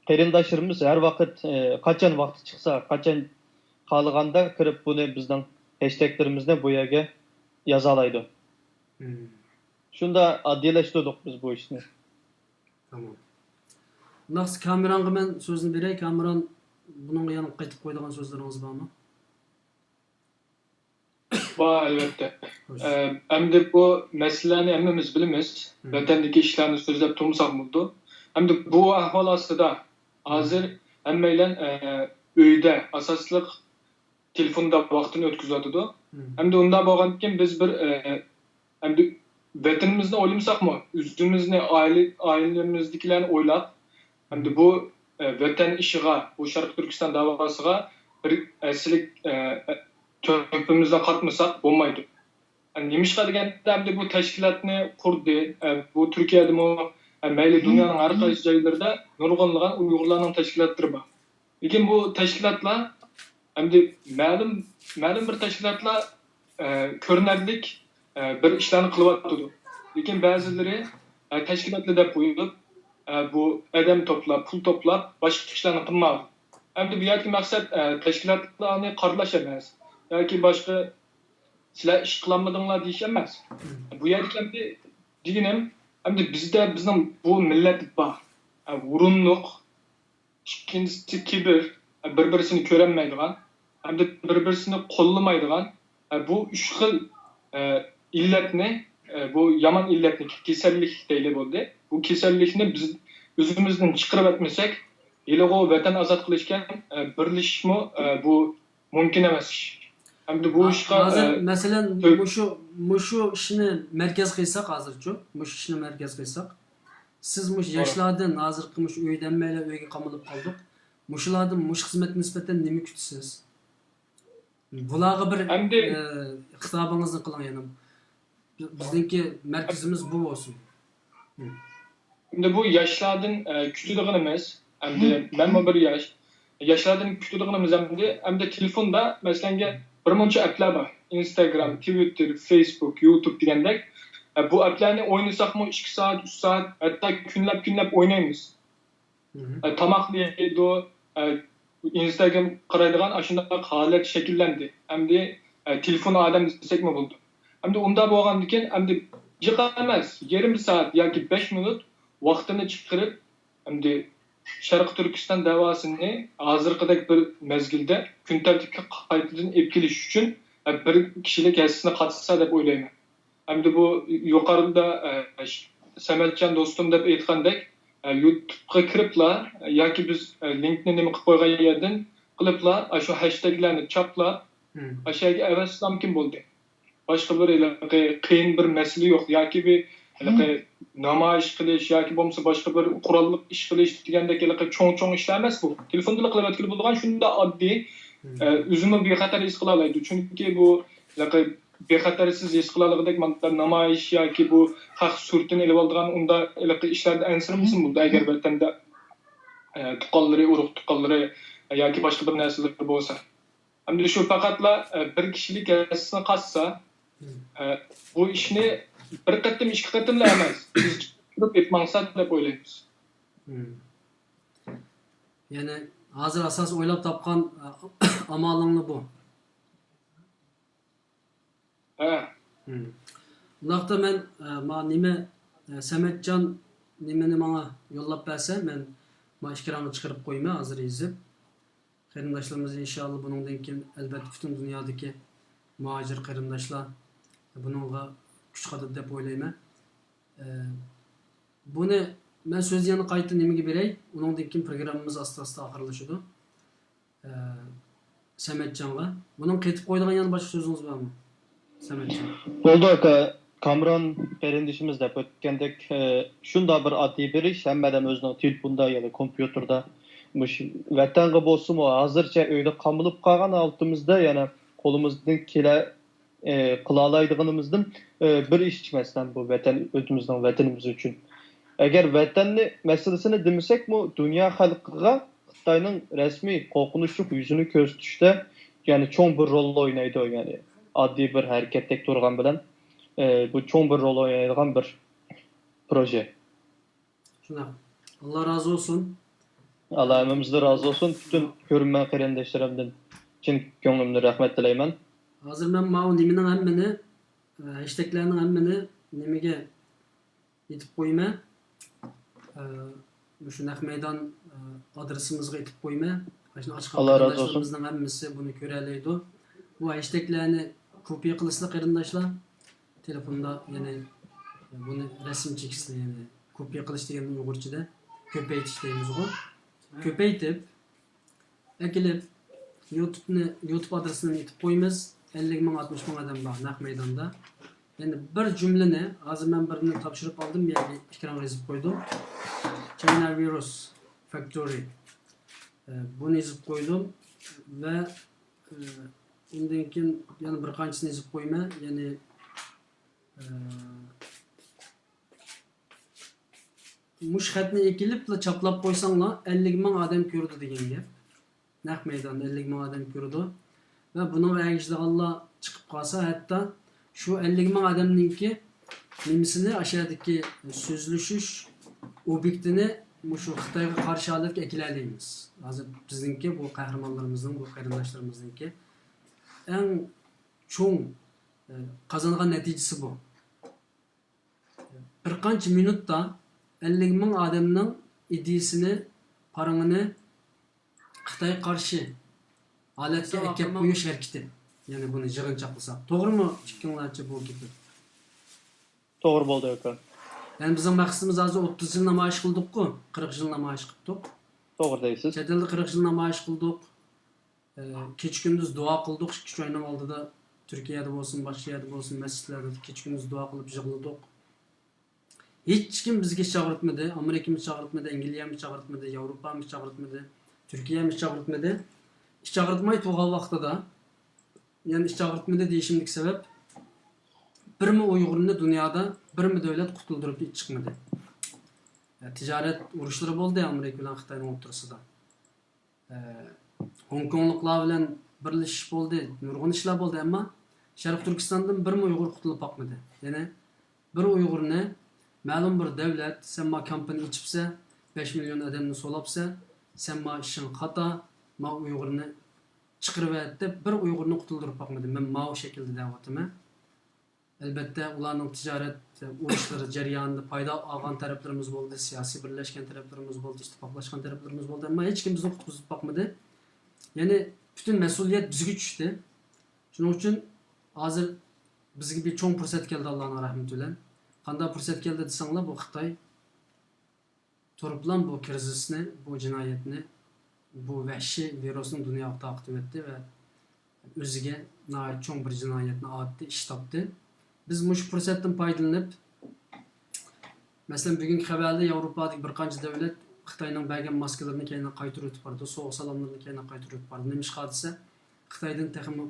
قېرىنداشلىرىمىز ھەر ۋاقىت، ئى، قاچان ۋاقتى چىقسا، قاچان خالىغاندا كىرىپ بۇنى بىزنىڭ ھەشتەگلىرىمىزنى بۇ يەرگە يازالايدۇ. شۇنداق ئاددىيلاشتۇردۇق بىز بۇ ئىشنى. تامام. ئۇنداقسا كامېرانغا مەن سۆزنى بېرەي. كامېران، بۇنىڭغا يەنە قېتىپ قويىدىغان سۆزلىرىڭىز بارمۇ؟ بار، ئەلۋەتتە. ئە، ئەمدى بۇ مەسىلىلەرنى ھەممىمىز بىلىمىز. ۋەتەندىكى ئىشلارنى سۆزلەپ تۇرمىساق بولىدۇ. ئەمدى بۇ ئەھۋال ئاستىدا ھازىر ھەممەيلەن، ئە، ئۆيدە ئاساسلىق تېلېفوندا ۋاقتىنى ئۆتكۈزۈۋاتىدۇ. ئەمدى ئۇنداق بولغاندىكىن بىز بىر، ئە، ئەمدى ۋەتىنىمىزنى ئويلىمىساقمۇ، ئۆزىمىزنى، ئائىلە، ئائىلىمىزدىكىلەرنى ئويلاپ، ئەمدى بۇ، ئە، ۋەتەن ئىشىغا، بۇ شەرقىي تۈركىستان داۋاسىغا بىر ھەسسىلىك، ئە، تۆھپىمىزنى قاتمىساق بولمايدۇ. نېمىشقا دېگەندە، ئەمدى بۇ تەشكىلاتنى قۇردى، ئە، بۇ تۈركىيەدىمۇ، ئە، مەيلى دۇنيانىڭ ھەر قايسى جايلىرىدا نۇرغۇنلىغان ئۇيغۇرلارنىڭ تەشكىلاتلىرى بار. لېكىن بۇ تەشكىلاتلار ئەمدى مەلۇم، مەلۇم بىر تەشكىلاتلار، ئە، كۆرۈنەرلىك، ئە، بىر ئىشلارنى قىلىۋاتىدۇ. لېكىن بەزىلىرى، ئە، تەشكىلاتلا دەپ قويۇپ، ئە، بۇ ئادەم توپلاپ، پۇل توپلاپ، باشقا ئىشلارنى قىلمايدۇ. ئەمدى بۇ يەردىكى مەقسەت، ئە، تەشكىلاتلارنى قارىلاش ئەمەس ياكى باشقا سىلەر ئىش قىلالمىدىڭلار دېيىش ئەمەس. بۇ يەردىكى ئەمدى دېگىنىم، ئەمدى بىزدە، بىزنىڭ بۇ مىللەت بار. ئە، ھۇرۇنلۇق، ئىككىنچىسى كىبىر، بىر-بىرسىنى كۆرەلمەيدىغان، ھەمدە بىر-بىرسىنى قوللىمايدىغان، بۇ ئۈچ خىل، ئىللەتنى، بۇ يامان ئىللەتنى، كېسەللىك دەيلى بولدى. بۇ كېسەللىكنى بىز ئۆزىمىزدىن چىقىرىۋەتمىسەك، ھېلىغۇ ۋەتەن ئازاد قىلىشكەن، بىرلىشىشمۇ، بۇ مۇمكىن ئەمەس ئىش. ھەمدە بۇ ھا-، ئىشقا، ھازىر، ئە، مەسىلەن، تۈر- مۇشۇ، مۇشۇ ئىشنى مەركەز قىلساق ھازىرچۇ، مۇشۇ ئىشنى مەركەز قىلساق، سىز مۇشۇ توغرا. ياشلاردىن، ھازىرقى مۇشۇ ئۆيدە ھەممەيلەن ئۆيگە قامىلىپ قالدۇق. مۇشۇلاردىن مۇشۇ خىزمەتكە نىسبەتەن نېمە كۈتىسىز؟ بۇلارغا بىر، ئەمدى ئە، خىتابىڭىزنى قىلىڭ يەنە. بىزنىڭكى مەركىزىمىز بۇ بولسۇن. ئەمدى بۇ ياشلاردىن، ئە، كۈتىدىغىنىمىز، ئەمدى مەنمۇ بىر ياش. ياشلاردىن كۈتىدىغىنىمىز ئەمدى، ئەمدى تېلېفوندا، مەسىلەن، بىر مۇنچە ئەپلەر بار. ئىنستاگرام، تىۋىتتېر، فېيسبۇك، يۇتۇب دېگەندەك. ئە، بۇ ئەپلەرنى ئوينىساقمۇ ئىككى سائەت، ئۈچ سائەت، ھەتتا كۈنلەپ، كۈنلەپ ئوينايمىز. ئە، تاماق يەيدۇ، ئە، ئىنستاگرام قارايدىغان ئاشۇنداق ھالەت شەكىللەندى. ئەمدى، ئە، تېلېفون ئادەم دېسەكمۇ بولىدۇ. ئەمدى ئۇنداق بولغاندىكىن، ئەمدى جىق ئەمەس، يېرىم سائەت ياكى بەش مىنۇت ۋاقتىنى چىقىرىپ، ئەمدى شەرقىي تۈركىستان دەۋاسىنى ھازىرقىدەك بىر مەزگىلدە كۈن تەرتىپكە قايتىدىن ئېلىپ كېلىش ئۈچۈن، ئە، بىر كىشىلىك ھەسسىسىنى قاتىسا دەپ ئويلايمەن. ئەمدى بۇ يۇقىرىدا، ئە، سەمەتجان دوستۇم دەپ ئېيتقاندەك، ئە، يۇتۇبقا كىرىپلا، ئە، ياكى بىز، ئە، لىنكنى نېمە قىلىپ قويغان يەردىن قىلىپلا، ئاشۇ ھەشتەگلەرنى چاپلاپ، ئاشۇ يەرگە ئەۋەتسىلا مۇمكىن بولدى. باشقا بىر ھېلىقى قىيىن بىر مەسىلە يوق. ياكى بىر ھېلىقى نامايىش قىلىش ياكى بولمىسا باشقا بىر قوراللىق ئىش قىلىش دېگەندەك ھېلىقى چوڭ-چوڭ ئىشلار ئەمەس بۇ. تېلېفوندىلا قىلىۋەتكىلى بولىدىغان شۇنداق ئاددىي، ئە، ئۆزىمۇ بىخەتەر ھېس قىلالايدۇ. چۈنكى بۇ ھېلىقى بىخەتەرسىز ھېس قىلالىغۇدەك مانا نامايىش ياكى بۇ خەق سۈرىتىنى ئېلىۋالىدىغان ئۇنداق ھېلىقى ئىشلاردا ئەنسىرىمىسۇن بولىدۇ، ئەگەر ۋەتەندە، ئە، تۇغقانلىرى، ئۇرۇق تۇغقانلىرى ياكى باشقا بىر نەرسىلىرى بولسا. ئەمدى شۇ پەقەتلا، ئە، بىر كىشىلىك ھەسسىسىنى قاتسا، ئە، بۇ ئىشنى بىر قېتىم، ئىككى قېتىملا ئەمەس، ئىزچىل تۇرۇپ ئېلىپ ماڭسا دەپ ئويلايمىز. يەنى ھازىر ئاساسىي ئويلاپ تاپقان، ئە، ئامالىڭلا بۇ. ھە. ئۇنداقتا مەن، ئە، ما نېمە، ئە، سەمەتجان نېمىنى ماڭا يوللاپ بەرسە، مەن ما ئېكرانغا چىقىرىپ قويىمەن، ھازىر يېزىپ. قېرىنداشلىرىمىز ئىنشائاللا بۇنىڭدىن كېيىن، ئەلۋەتتە، پۈتۈن دۇنيادىكى مۇھاجىر قېرىنداشلار بۇنىڭغا كۈچ قاتىدۇ دەپ ئويلايمەن. ئە، بۇنى مەن سۆزنى يەنە قايتا نېمىگە بېرەي، ئۇنىڭدىن كېيىن پروگراممىمىز ئاستا-ئاستا ئاخىرلىشىدۇ. ئە، سەمەتجانغا. بۇنىڭ قېتىپ قويىدىغان يەنە باشقا سۆزىڭىز بارمۇ؟ سەمەتجان. بولدى ئاكا، كامران قېرىندىشىمىز دەپ ئۆتكەندەك، ئە، شۇنداق بىر ئاددىي بىر ئىش، ھەممە ئادەم ئۆزىنىڭ تېلېفوندا ياكى كومپيۇتېردا مۇشۇ ۋەتەنگە بولسىمۇ، ھازىرچە ئۆيدە قامىلىپ قالغان ھالىتىمىزدە يەنە قولىمىزدىن كېلە-، ئى، قىلالايدىغىنىمىزدىن، ئى، بىر ئىش، مەسىلەن، بۇ ۋەتەن، ئۆزىمىزنىڭ ۋەتىنىمىز ئۈچۈن. ئەگەر ۋەتەننى مەسىلىسىنى دېمىسەكمۇ، دۇنيا خەلقىگە خىتاينىڭ رەسمىي قورقۇنچلۇق يۈزىنى كۆرسىتىشتە، يەنى چوڭ بىر رول ئوينايدۇ. يەنى ئاددىي بىر ھەرىكەتتەك تۇرغان بىلەن، ئى، بۇ چوڭ بىر رول ئوينايدىغان بىر پروژە. شۇنداق. ئاللا رازى بولسۇن. ئاللا ھەممىمىزدىن رازى بولسۇن. پۈتۈن كۆرۈرمەن قېرىنداشلىرىمدىن چىن كۆڭلۈمدىن رەھمەت تىلەيمەن. ھازىر مەن ماۋۇ نېمىنىڭ ھەممىنى، ئە، ھەشتەگلەرنىڭ ھەممىنى نېمىگە ئېتىپ قويىمەن؟ ئە، مۇشۇ نەق مەيدان، ئە، ئادرېسىمىزغا ئېتىپ قويىمەن. مۇشۇنى ئاچقان قېرىنداشلىرىمىزنىڭ ھەممىسى بۇنى كۆرەلەيدۇ. بۇ ھەشتەگلەرنى كوپىيە قىلىسىلەر قېرىنداشلار. تېلېفوندا، يەنى بۇنى رەسىم چېكىسىلەر، يەنى كوپىيە قىلىش دېگەن ئۇيغۇرچىدا كۆپەيتىش دەيمىزغۇ. كۆپەيتىپ، ئەكېلىپ، يۇتۇبنى، يۇتۇب ئادرېسىنى ئېتىپ قويىمىز. ئەللىك مىڭ، ئاتمىش مىڭ ئادەم بار نەق مەيداندا. يەنى بىر جۈملىنى، ھازىر مەن بىرنى تاپشۇرۇپ ئالدىم، يەنى ئېكرانغا يېزىپ قويدۇم. China Virus Factory. ئە، بۇنى يېزىپ قويدۇم ۋە، ئە، ئۇندىن كېيىن يەنە بىر قانچىسىنى يېزىپ قويىمەن. يەنى، ئە، مۇشۇ خەتنى ئېكىلىپلا چاپلاپ قويساڭلار، ئەللىك مىڭ ئادەم كۆرىدۇ دېگەن گەپ. نەق مەيداندا ئەللىك مىڭ ئادەم كۆرىدۇ. ۋە بۇنىڭغا ئەگىشىدىغانلار چىقىپ قالسا، ھەتتا شۇ ئەللىك مىڭ ئادەمنىڭكى نېمىسىنى، ئاشۇ يەردىكى سۆزلىشىش ئوبيېكتىنى مۇشۇ خىتايغا قارشى ھالەتكە ئەكېلەلەيمىز. ھازىر بىزنىڭكى، بۇ قەھرىمانلىرىمىزنىڭ، بۇ قېرىنداشلىرىمىزنىڭكى ئەڭ چوڭ، ئە، قازانغان نەتىجىسى بۇ. بىر قانچە مىنۇتتا ئەللىك مىڭ ئادەمنىڭ ئىدىيىسىنى، پارىڭىنى خىتايغا قارشى ھالەتكە ئەكەپ قويۇش ھەرىكىتى. يەنى بۇنى يىغىنچاقلىساق. توغرىمۇ ئىككىڭلارچە بۇ گېپىم؟ توغرا بولدى، ئاكا. يەنى بىزنىڭ مەقسىتىمىز ھازىر ئوتتۇز يىل نامايىش قىلدۇققۇ، قىرىق يىل نامايىش قىپتۇق. توغرا دەيسىز. چەت ئەلدە قىرىق يىل نامايىش قىلدۇق. ئە، كېچە-كۈندۈز دۇئا قىلدۇق، ئىككى ئۈچ ئاينىڭ ئالدىدا تۈركىيەدە بولسۇن، باشقا يەردە بولسۇن، مەسچىتلەردە كېچە-كۈندۈز دۇئا قىلىپ يىغلىدۇق. ھېچكىم بىزگە ئىچ ئاغرىتمىدى، ئامېرىكىمۇ ئىچ ئاغرىتمىدى، ئەنگلىيەمۇ ئىچ ئاغرىتمىدى، ياۋروپامۇ ئىچ ئاغرىتمىدى، تۈركىيەمۇ ئىچ ئاغرىتمىدى. ئىچ ئاغرىتماي تۇرغان ۋاقتىدا، يەنى ئىچ ئاغرىتمىدى دېيىشىمدىكى سەۋەب، بىرمۇ ئۇيغۇرنى دۇنيادا، بىرمۇ دۆلەت قۇتۇلدۇرۇپ چىقمىدى. تىجارەت ئۇرۇشلىرى بولدى ئامېرىكا بىلەن خىتاينىڭ ئوتتۇرىسىدا. ھوڭكوڭلۇقلار بىلەن بىرلىشىش بولدى، نۇرغۇن ئىشلار بولدى، ئەمما شەرقىي تۈركىستاندىن بىرمۇ ئۇيغۇر قۇتۇلۇپ باقمىدى. يەنى بىر ئۇيغۇرنى مەلۇم بىر دۆلەت، سەن ما كامپىنى ئېچىپسە، بەش مىليون ئادەمنى سولاپسە، سەن ما ئىشىڭ خاتا، ما ئۇيغۇرنى چىقىرىۋەت دەپ بىر ئۇيغۇرنى قۇتۇلدۇرۇپ باقمىدى. مەن ماۋۇ شەكىلدە دەۋاتىمەن. ئەلبەتتە، ئۇلارنىڭ تىجارەت ئۇرۇشلىرى جەريانىدا پايدا ئالغان تەرەپلىرىمىز بولدى، سىياسىي بىرلەشكەن تەرەپلىرىمىز بولدى، ئىتتىپاقلاشقان تەرەپلىرىمىز بولدى، ئەمما ھېچكىم بىزنى قۇتقۇزۇپ باقمىدى. يەنى پۈتۈن مەسئۇلىيەت بىزگە چۈشتى. شۇنىڭ ئۈچۈن ھازىر بىزگە بىر چوڭ پۇرسەت كەلدى، ئاللانىڭ رەھمىتى بىلەن. قانداق پۇرسەت كەلدى دېسەڭلار، بۇ خىتاي تۇرۇپلا بۇ كىرىزىسنى، بۇ جىنايەتنى، بۇ ۋەھشىي ۋىرۇسنى دۇنياغا تارقىتىۋەتتى ۋە ئۆزىگە ناھايىتى چوڭ بىر جىنايەتنى ئاتتى، ئىش تاپتى. بىز مۇشۇ پۇرسەتتىن پايدىلىنىپ، مەسىلەن، بۈگۈنكى خەۋەردە ياۋروپادىكى بىر قانچە دۆلەت خىتاينىڭ بەرگەن ماسكىلىرىنى كەينىگە قايتۇرۇۋېتىپ بارىدۇ، سوۋغا سالاملىرىنى كەينىگە قايتۇرۇۋېتىپ بارىدۇ. نېمىشقا دېسە، خىتايدىن تېخىمۇ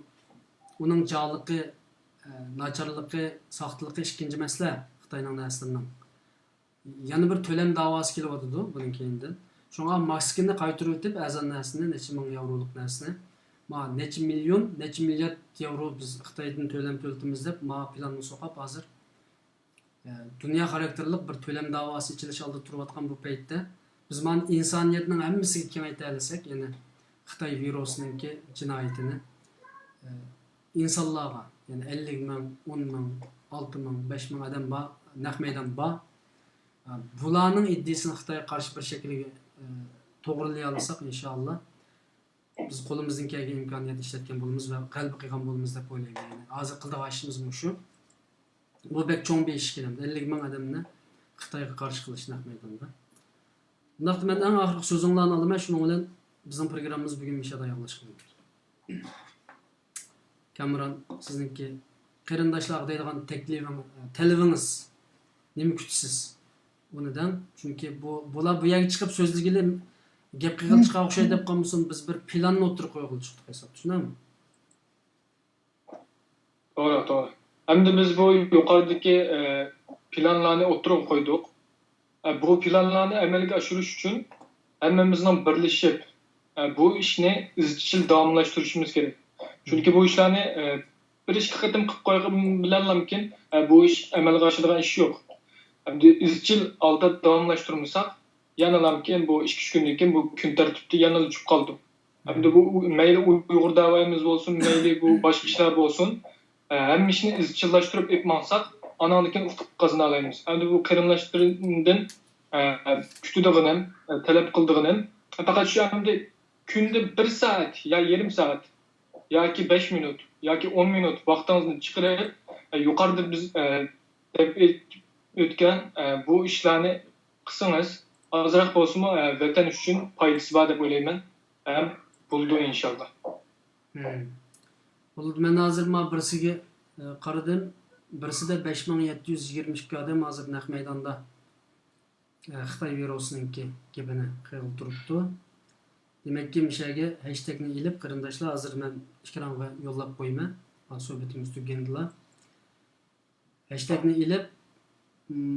ئۇنىڭ جانلىقى، ئە، ناچارلىقى، ساختىلىقى ئىككىنچى مەسىلە خىتاينىڭ نەرسىلىرىنىڭ. يەنە بىر تۆلەم داۋاسى كېلىۋاتىدۇ بۇنىڭ كەينىدىن. شۇڭا ماسكىنى قايتۇرۇۋېتىپ، ئەرزان نەرسىنى، نەچچە مىڭ ياۋرولۇق نەرسىنى، ما نەچچە مىليون، نەچچە مىليارد ياۋرو بىز خىتايدىن تۆلەم تۆلىتىمىز دەپ، ما پىلاننى سوقاپ، ھازىر، ئە، دۇنيا خاراكتېرلىك بىر تۆلەم داۋاسى ئېچىلىش ئالدىدا تۇرۇۋاتقان بۇ پەيتتە، بىز مانا ئىنسانىيەتنىڭ ھەممىسىگە كېڭەيتەلىسەك، يەنى خىتاي ۋىرۇسىنىڭكى جىنايىتىنى، ئە، ئىنسانلارغا، يەنى ئەللىك مىڭ، ئون مىڭ، ئالتە مىڭ، بەش مىڭ ئادەم بار، نەق مەيدان بار. ئە، بۇلارنىڭ ئىدىيىسىنى خىتايغا قارشى بىر شەكىلگە، ئە، توغرىلىيالىساق، ئىنشائاللا، بىز قولىمىزدىن كەلگەن ئىمكانىيەتنى ئىشلەتكەن بولىمىز ۋە غەلىبە قىلغان بولىمىز دەپ ئويلايمەن. يەنى ھازىر قىلىدىغان ئىشىمىز مۇشۇ. بۇ بەك چوڭ بىر ئىش ئىكەن. ئەللىك مىڭ ئادەمنى خىتايغا قارشى قىلىش نەق مەيداندا. ئۇنداقتا مەن ئەڭ ئاخىرقى سۆزۈڭلارنى ئالىمەن، شۇنىڭ بىلەن بىزنىڭ پروگراممىمىز بۈگۈن مۇشۇ يەردە ئاياغلاشقىلى. كامېران، سىزنىڭكى قېرىنداشلارغا دەيدىغان تەكلىپىڭ، تەلىپىڭىز نېمە كۈتىسىز؟ ئۇنى دەڭ. چۈنكى بۇ، بۇلار بۇ يەرگە چىقىپ سۆزلىگىلى، گەپ قىلغىلى چىققان ئوخشايدۇ دەپ قالمىسۇن، بىز بىر پىلاننى ئوتتۇرىغا قويغىلى چىقتۇق ھېساب، چۈشىنەمۇ؟ توغرا، توغرا. ئەمدى بىز بۇ يۇقىرىدىكى، ئە، پىلانلارنى ئوتتۇرىغا قويدۇق. ئە، بۇ پىلانلارنى ئەمەلگە ئاشۇرۇش ئۈچۈن ھەممىمىزنىڭ بىرلىشىپ، ئە، بۇ ئىشنى ئىزچىل داۋاملاشتۇرۇشىمىز كېرەك. چۈنكى بۇ ئىشلارنى، ئە، بىر ئىككى قېتىم قىلىپ قويغان بىلەنلامكىن، ئە، بۇ ئىش ئەمەلگە ئاشىدىغان ئىش يوق. ئەمدى ئىزچىل ئالدىدا داۋاملاشتۇرمىساق، يەنىلامكىن بۇ ئىككى ئۈچ كۈندىن كېيىن بۇ كۈن تەرتىپتە يەنىلا چۈشۈپ قالىدۇ. ئەمدى بۇ مەيلى ئۇيغۇر دەۋايىمىز بولسۇن، مەيلى بۇ باشقا ئىشلار بولسۇن، ئە، ھەممە ئىشنى ئىزچىللاشتۇرۇپ ئېلىپ ماڭساق، ئاناندىن كېيىن ئۇتۇق قازىنالايمىز. ئەمدى بۇ قېرىنداشلىرىمدىن، ئە، كۈتىدىغىنىم، ئە، تەلەپ قىلىدىغىنىم، پەقەت شۇ ئەمدى كۈندە بىر سائەت يا يېرىم سائەت ياكى بەش مىنۇت ياكى ئون مىنۇت ۋاقتىڭىزنى چىقىرىپ، ئە، يۇقىرىدا بىز، ئە، دەپ ئۆت-، ئۆتكەن، ئە، بۇ ئىشلارنى قىلسىڭىز، ئازراق بولسىمۇ، ئە، ۋەتەن ئۈچۈن پايدىسى بار دەپ ئويلايمەن. ھەم بولىدۇ، ئىنشاللا. مم. بولىدۇ، مەن ھازىر ما بىرسىگە، ئە، قارىدىم. بىرسىدە بەش مىڭ يەتتە يۈز يىگىرمە ئىككى ئادەم ھازىر نەق مەيداندا، ئە، خىتاي ۋىرۇسىنىڭكى گېپىنى قىلغىلى تۇرۇپتۇ. دېمەككى، مۇشۇ يەرگە ھەشتەگنى ئېلىپ، قېرىنداشلار، ھازىر مەن ئېكرانغا يوللاپ قويىمەن. ھازىر سۆھبىتىمىز تۈگىگەندىلا. ھەشتەگنى ئېلىپ،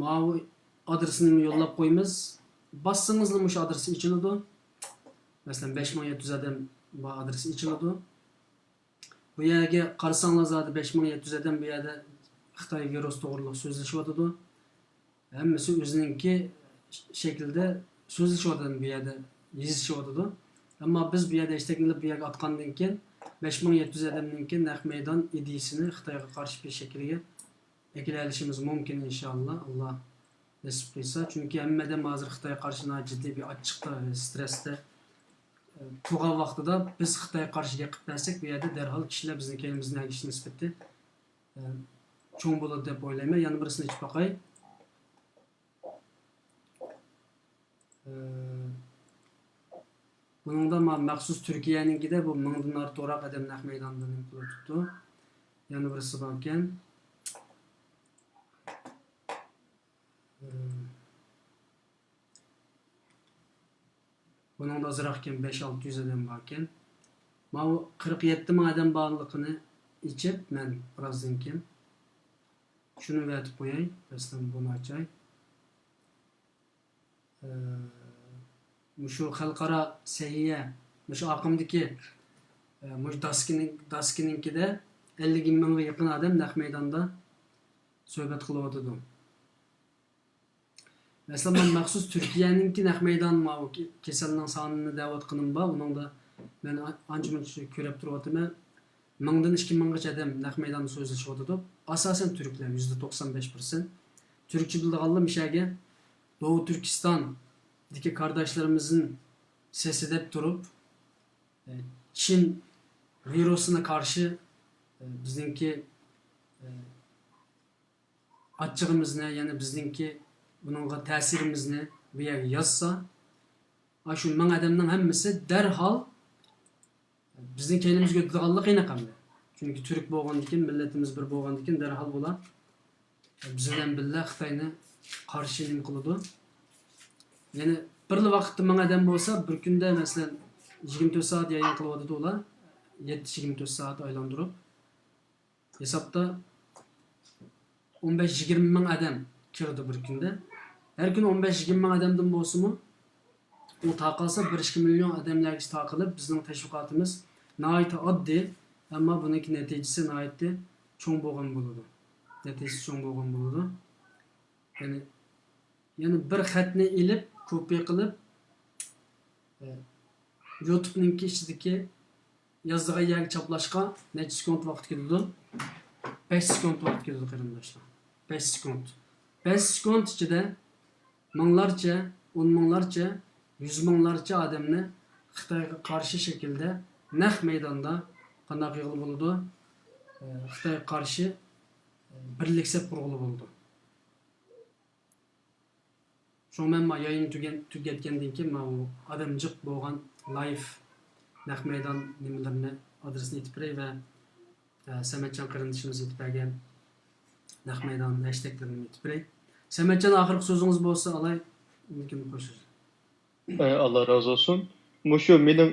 ماۋۇ ئادرېسنى يوللاپ قويىمىز. باسسىڭىزلا مۇشۇ ئادرېس ئېچىلىدۇ. مەسىلەن، بەش مىڭ يەتتە يۈز ئادەم بار ئادرېس ئېچىلىدۇ. بۇ يەرگە قارىساڭلار زادى بەش مىڭ يەتتە يۈز ئادەم بۇ يەردە خىتاي ۋىرۇسى توغرىلىق سۆزلىشىۋاتىدۇ. ھەممىسى ئۆزىنىڭكى شەكلىدە سۆزلىشىۋاتىدۇ، بۇ يەردە يېزىشىۋاتىدۇ. ئەمما بىز بۇ يەردە ھەشتەگنى ئېلىپ بۇ يەرگە ئاتقاندىن كېيىن، بەش مىڭ يەتتە يۈز ئادەمنىڭكى نەق مەيدان ئىدىيىسىنى خىتايغا قارشى بىر شەكىلگە ئەكېلەلىشىمىز مۇمكىن، ئىنشائاللا، ئاللا نېسىپ قىلسا. چۈنكى ھەممە ئادەم ھازىر خىتايغا قارشى ناھايىتى جىددىي بىر ئاچچىقتا، سترېسستە، ئە، تۇرغان ۋاقتىدا بىز خىتايغا قارشى گەپ قىلىپ بەرسەك، بۇ يەردە دەرھال كىشىلەر بىزنى كەينىمىزدىن ئەگىشىش نىسبىتى، ئە، چوڭ بولىدۇ دەپ ئويلايمەن. يەنە بىرسىنى ئېچىپ باقاي. ئە، بۇنىڭدا ما-، مەخسۇس تۈركىيەنىڭكىدە بۇ مىڭدىن ئارتۇقراق ئادەم نەق مەيداندا نېمە قىلىۋېتىپتۇ. يەنە بىرسى باركەن. ئە، بۇنىڭدا ئازراقكەن، بەش ئالتە يۈز ئادەم باركەن. ماۋۇ قىرىق يەتتە مىڭ ئادەم بارلىقىنى ئېچىپ، مەن بىرازدىن كېيىن شۇنى ئەۋەتىپ قوياي. مەسىلەن، بۇنى ئاچاي. ئە، مۇشۇ خەلقئارا سەھىيە مۇشۇ ئاقىمدىكى، ئە، مۇشۇ داسكىنىڭ-، داسكىنىڭكىدە ئەللىك مىڭغا يېقىن ئادەم نەق مەيداندا سۆھبەت قىلىۋاتىدۇ. مەسىلەن، مەن مەخسۇس تۈركىيەنىڭكى نەق مەيدان ماۋۇ كېسەلنىڭ سانىنى دەۋاتقىنىم بار. ئۇنىڭدا مەن ئانچە-مۇنچە كۆرۈپ تۇرۇۋاتىمەن. مىڭدىن ئىككى مىڭغىچە ئادەم نەق مەيداندا سۆزلىشىۋاتىدۇ. ئاساسەن تۈركلەر، يۈزدە توقسان بەش پىرسەنت. تۈركچە بىلىدىغانلار مۇشەگە، دوغۇ تۈركىستاندىكى قارداشلىرىمىزنىڭ سېسى دەپ تۇرۇپ، چىن ۋىرۇسىنى قارشى بىزنىڭكى ئاچچىقىمىزنى، يەنى بىزنىڭكى بۇنىڭغا تەسىرىمىزنى بۇ يەرگە يازسا، ئاشۇ مىڭ ئادەمنىڭ ھەممىسى دەرھال بىزنىڭ كەينىمىزگە ئۆتىدىغانلىقى ئېنىق ئەمدى. چۈنكى تۈرك بولغاندىكىن، مىللىتىمىز بىر بولغاندىكىن، دەرھال بۇلار بىز بىلەن بىللە خىتاينى قارشى نېمە قىلىدۇ. يەنى بىرلا ۋاقىتتا مىڭ ئادەم بولسا، بىر كۈندە، مەسىلەن، يىگىرمە تۆت سائەت يايىن قىلىۋاتىدۇ ئۇلار. يەتتە يىگىرمە تۆت سائەت ئايلاندۇرۇپ. ھېسابتا ئون بەش يىگىرمە مىڭ ئادەم كىرىدۇ بىر كۈندە. ھەر كۈنى ئون بەش يىگىرمە مىڭ ئادەمدىن بولسىمۇ، ئۇ تارقالسا، بىر ئىككى مىليون ئادەملەرگىچە تارقىلىپ، بىزنىڭ تەشۋىقاتىمىز ناھايىتى ئاددىي، ئەمما بۇنىڭكى نەتىجىسى ناھايىتى چوڭ بولغان بولىدۇ. نەتىجىسى چوڭ بولغان بولىدۇ. يەنى، يەنى بىر خەتنى ئېلىپ، كوپىي قىلىپ، ئە، يۇتۇبنىڭكى ئىچىدىكى يازىدىغان يەرگە چاپلاشقا نەچچە سېكۇنت ۋاقىت كېتىدۇ؟ بەش سېكۇنت ۋاقىت كېتىدۇ، قېرىنداشلار. بەش سېكۇنت. بەش سېكۇنت ئىچىدە مىڭلارچە، ئون مىڭلارچە، يۈز مىڭلارچە ئادەمنى خىتايغا قارشى شەكىلدە نەق مەيداندا قانداق قىلغىلى بولىدۇ؟ ئە، خىتايغا قارشى، ئە، بىرلىك سەپ قۇرغىلى بولىدۇ. شۇڭا مەن ما يايىن تۈگەن-، تۈگەتكەندىن كېيىن، ماۋۇ ئادەم جىق بولغان لايف نەق مەيدان نېمىلىرىنى، ئادرېسىنى ئېيتىپ بېرەي ۋە، ئە، سەمەتجان قېرىندىشىمىز ئېيتىپ بەرگەن نەق مەيدان ھەشتەگلىرىنى ئېيتىپ بېرەي. سەمەتجان، ئاخىرقى سۆزىڭىز بولسا ئالاي، ئۇنىڭدىن كېيىن قوشۇلىسىز. ئەي، ئاللا رازى بولسۇن. مۇشۇ مېنىڭ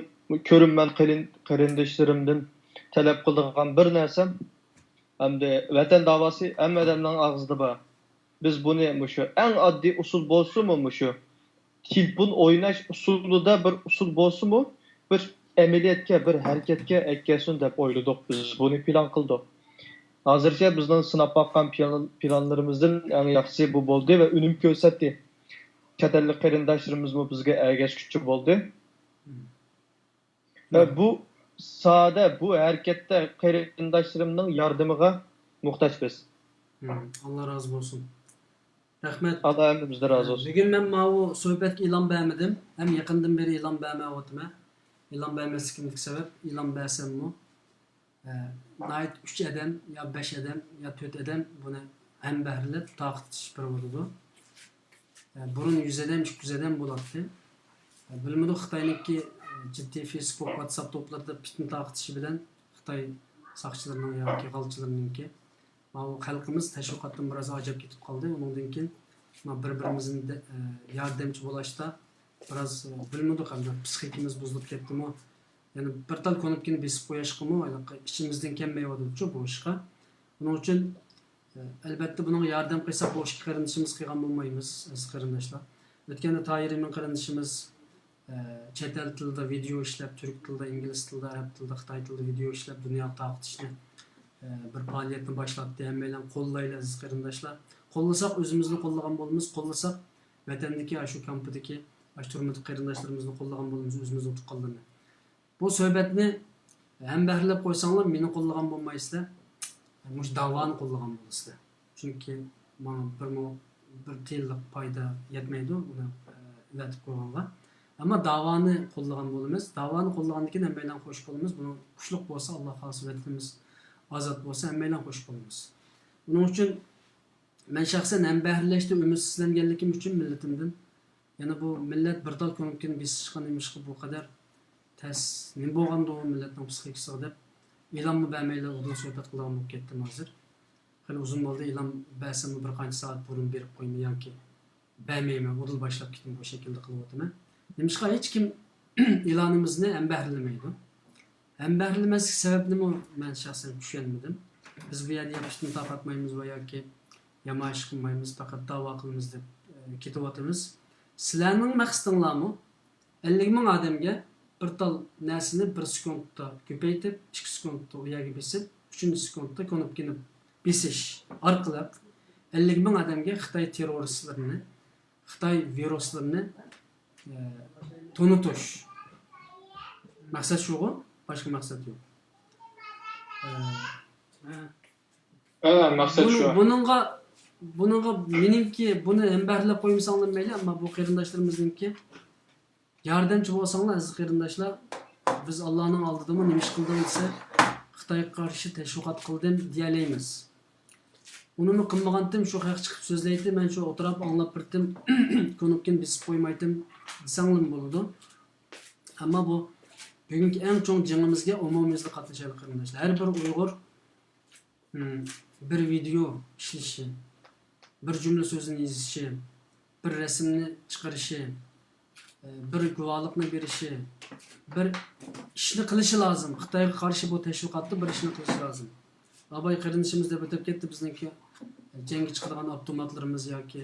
كۆرۈرمەن قېرىن-، قېرىنداشلىرىمدىن تەلەپ قىلىدىغان بىر نەرسەم، ئەمدى ۋەتەن داۋاسى ھەممە ئادەمنىڭ ئاغزىدا بار. بىز بۇنى مۇشۇ ئەڭ ئاددىي ئۇسۇل بولسىمۇ، مۇشۇ تېلېفون ئويناش ئۇسۇلىدا بىر ئۇسۇل بولسىمۇ، بىر ئەمەلىيەتكە، بىر ھەرىكەتكە ئەكەلسۇن دەپ ئويلىدۇق. بىز بۇنى پىلان قىلدۇق. ھازىرچە بىزنىڭ سىناپ باققان پىلان-، پىلانلىرىمىزدىن ئەڭ ياخشىسى بۇ بولدى ۋە ئۈنۈم كۆرسەتتى. چەت ئەللىك قېرىنداشلىرىمىزمۇ بىزگە ئەگەشكۈچى بولدى. ۋە بۇ ساھەدە، بۇ ھەرىكەتتە قېرىنداشلىرىمنىڭ ياردىمىغا موھتاج بىز. ئاللا رازى بولسۇن. رەھمەت. ئاللا ھەممىمىزدىن رازى بولسۇن. بۈگۈن مەن ماۋۇ سۆھبەتكە ئىلان بەرمىدىم. ھەم يېقىندىن بېرى ئىلان بەرمەيۋاتىمەن. ئىلان بەرمەسلىكىمدىكى سەۋەب، ئىلان بەرسەممۇ، ئە، ناھايىتى ئۈچ ئادەم يا بەش ئادەم يا تۆت ئادەم بۇنى ھەمبەھىرلەپ تارقىتىش بېرىۋاتىدۇ. ئە، بۇرۇن يۈز ئادەم، ئىككى يۈز ئادەم بولاتتى. ئە، بىلمىدۇق، خىتاينىڭكى، ئە، جىددىي فېيسبۇك، ۋاتساپ توپلىرىدا پىتنە تارقىتىشى بىلەن خىتاي ساقچىلىرىنىڭ ياكى غالچىلىرىنىڭكى ماۋۇ خەلقىمىز تەشۋىقاتتىن بىراز ئاجاپ كېتىپ قالدى. ئۇنىڭدىن كېيىن مانا بىر-بىرىمىزنى دە-، ئە، ياردەمچى بولۇشتا بىراز، ئە، بىلمىدۇق ئەمدى، پسىخىكىمىز بۇزۇلۇپ كەتتىمۇ؟ يەنە بىر تال كۇنۇپكىنى بېسىپ قويۇشقىمۇ ھېلىقى ئىچىمىزدىن كەلمەيۋاتىدۇچۇ بۇ ئىشقا. بۇنىڭ ئۈچۈن، ئە، ئەلبەتتە، بۇنىڭغا ياردەم قىلساق، بۇ ئىككى قېرىندىشىمىز قىلغان بولمايمىز، ئەزىز قېرىنداشلار. ئۆتكەندە تاھىر ئىمىن قېرىندىشىمىز، ئە، چەت ئەل تىلىدا ۋىدېئو ئىشلەپ، تۈرك تىلىدا، ئىنگلىز تىلىدا، ئەرەب تىلىدا، خىتاي تىلىدا ۋىدېئو ئىشلەپ، دۇنياغا تارقىتىشنى، ئە، بىر پائالىيەتنى باشلاتتى. ھەممەيلەن قوللايلى، ئەزىز قېرىنداشلار. قوللىساق، ئۆزىمىزنى قوللىغان بولىمىز، قوللىساق، ۋەتەندىكى ئاشۇ كامپىدىكى، ئاشۇ تۈرمىدىكى قېرىنداشلىرىمىزنى قوللىغان بولىمىز، ئۆزىمىزنىڭ تۇغقانلىرىنى. بۇ سۆھبەتنى ھەمبەھىرلەپ قويساڭلار، مېنى قوللىغان بولمايسىلەر، مۇشۇ داۋانى قوللىغان بولىسىلەر. چۈنكى ماڭا بىرمۇ بىر تىيىنلىق پايدا يەتمەيدۇ، ئۇنى، ئە، ئېۋەتىپ قويغانغا. ئەمما داۋانى قوللىغان بولىمىز. داۋانى قوللىغاندىن كېيىن ھەممەيلەن خوش بولىمىز. بۇنىڭ كۈچلۈك بولسا، ئاللا خالىسا، ۋەتىنىمىز ئازاد بولسا، ھەممەيلەن خوش بولىمىز. بۇنىڭ ئۈچۈن مەن شەخسەن ھەمبەھىرلەشتە ئۈمىدسىزلەنگەنلىكىم ئۈچۈن مىللىتىمدىن، يەنە بۇ مىللەت بىر تال كۇنۇپكىنى بېسىشقا نېمىشقا بۇ قەدەر تەس، نېمە بولغاندۇ مىللەتنىڭ پسىخىكىسىغا دەپ ئېلانمۇ بەرمەيلا ئۇدۇل سۆھبەت قىلىدىغان بولۇپ كەتتىم ھازىر. خېلى ئۇزۇن بولدى، ئېلان بەرسەممۇ بىر قانچە سائەت بۇرۇن بېرىپ قويماي ياكى بەرمەيمەن، ئۇدۇل باشلاپ كېتىم، بۇ شەكىلدە قىلىۋاتىمەن. نېمىشقا ھېچكىم ئېلانىمىزنى ھەمبەھىرلىمەيدۇ؟ ھەمبەھىرلىمەسلىك سەۋەبىنىمۇ مەن شەخسەن چۈشەنمىدىم. بىز بۇ يەردە يا پىتنە تارقاتمايمىز ۋە ياكى يامان ئىش قىلمايمىز، پەقەت داۋا قىلىمىز دەپ، ئە، كېتىۋاتىمىز. سىلەرنىڭ مەقسىتىڭلارمۇ ئەللىك مىڭ ئادەمگە بىر تال نەرسىنى بىر سېكۇنتتا كۆپەيتىپ، ئىككى سېكۇنتتا ئۇ يەرگە بېسىپ، ئۈچىنچى سېكۇنتتا كۇنۇپكىنى بېسىش ئارقىلىق ئەللىك مىڭ ئادەمگە خىتاي تېررورىستلىرىنى، خىتاي ۋىرۇسلىرىنى، ئە، تونۇتۇش. مەقسەت شۇغۇ، باشقا مەقسەت يوق. ئە، ھە، مەقسەت بۇنىڭ، شۇ. بۇنىڭغا، بۇنىڭغا مېنىڭكى، بۇنى ھەمبەھىرلەپ قويمىساڭلار مەيلى، ئەمما بۇ قېرىنداشلىرىمىزنىڭكى ياردەمچى بولساڭلار، ئەزىز قېرىنداشلار، بىز ئاللانىڭ ئالدىدىمۇ نېمە ئىش قىلدىڭ دېسە، خىتايغا قارشى تەشۋىقات قىلدىم دېيەلەيمىز. ئۇنىمۇ قىلمىغانتىم، شۇ خەق چىقىپ سۆزلەيتتى، مەن شۇ ئولتۇراپ ئاڭلاپ بېرىتتىم، كۇنۇپكىنى بېسىپ قويمايتتىم دېسەڭلارمۇ بولىدۇ. ئەمما بۇ بۈگۈنكى ئەڭ چوڭ جېڭىمىزگە ئومۇميۈزلۈك قاتنىشايلى قېرىنداشلار. ھەر بىر ئۇيغۇر مم، بىر ۋىدېئو ئىشلىشى، بىر جۈملە سۆزنى يېزىشى، بىر رەسىمنى چىقىرىشى، ئە، بىر گۇۋاھلىقنى بېرىشى، بىر ئىشنى قىلىشى لازىم. خىتايغا قارشى بۇ تەشۋىقاتتا بىر ئىشنى قىلىشى لازىم. ئاباي قېرىندىشىمىز دەپ ئۆتۈپ كەتتى، بىزنىڭكى جەڭگە چىقىدىغان ئاپتوماتلىرىمىز ياكى،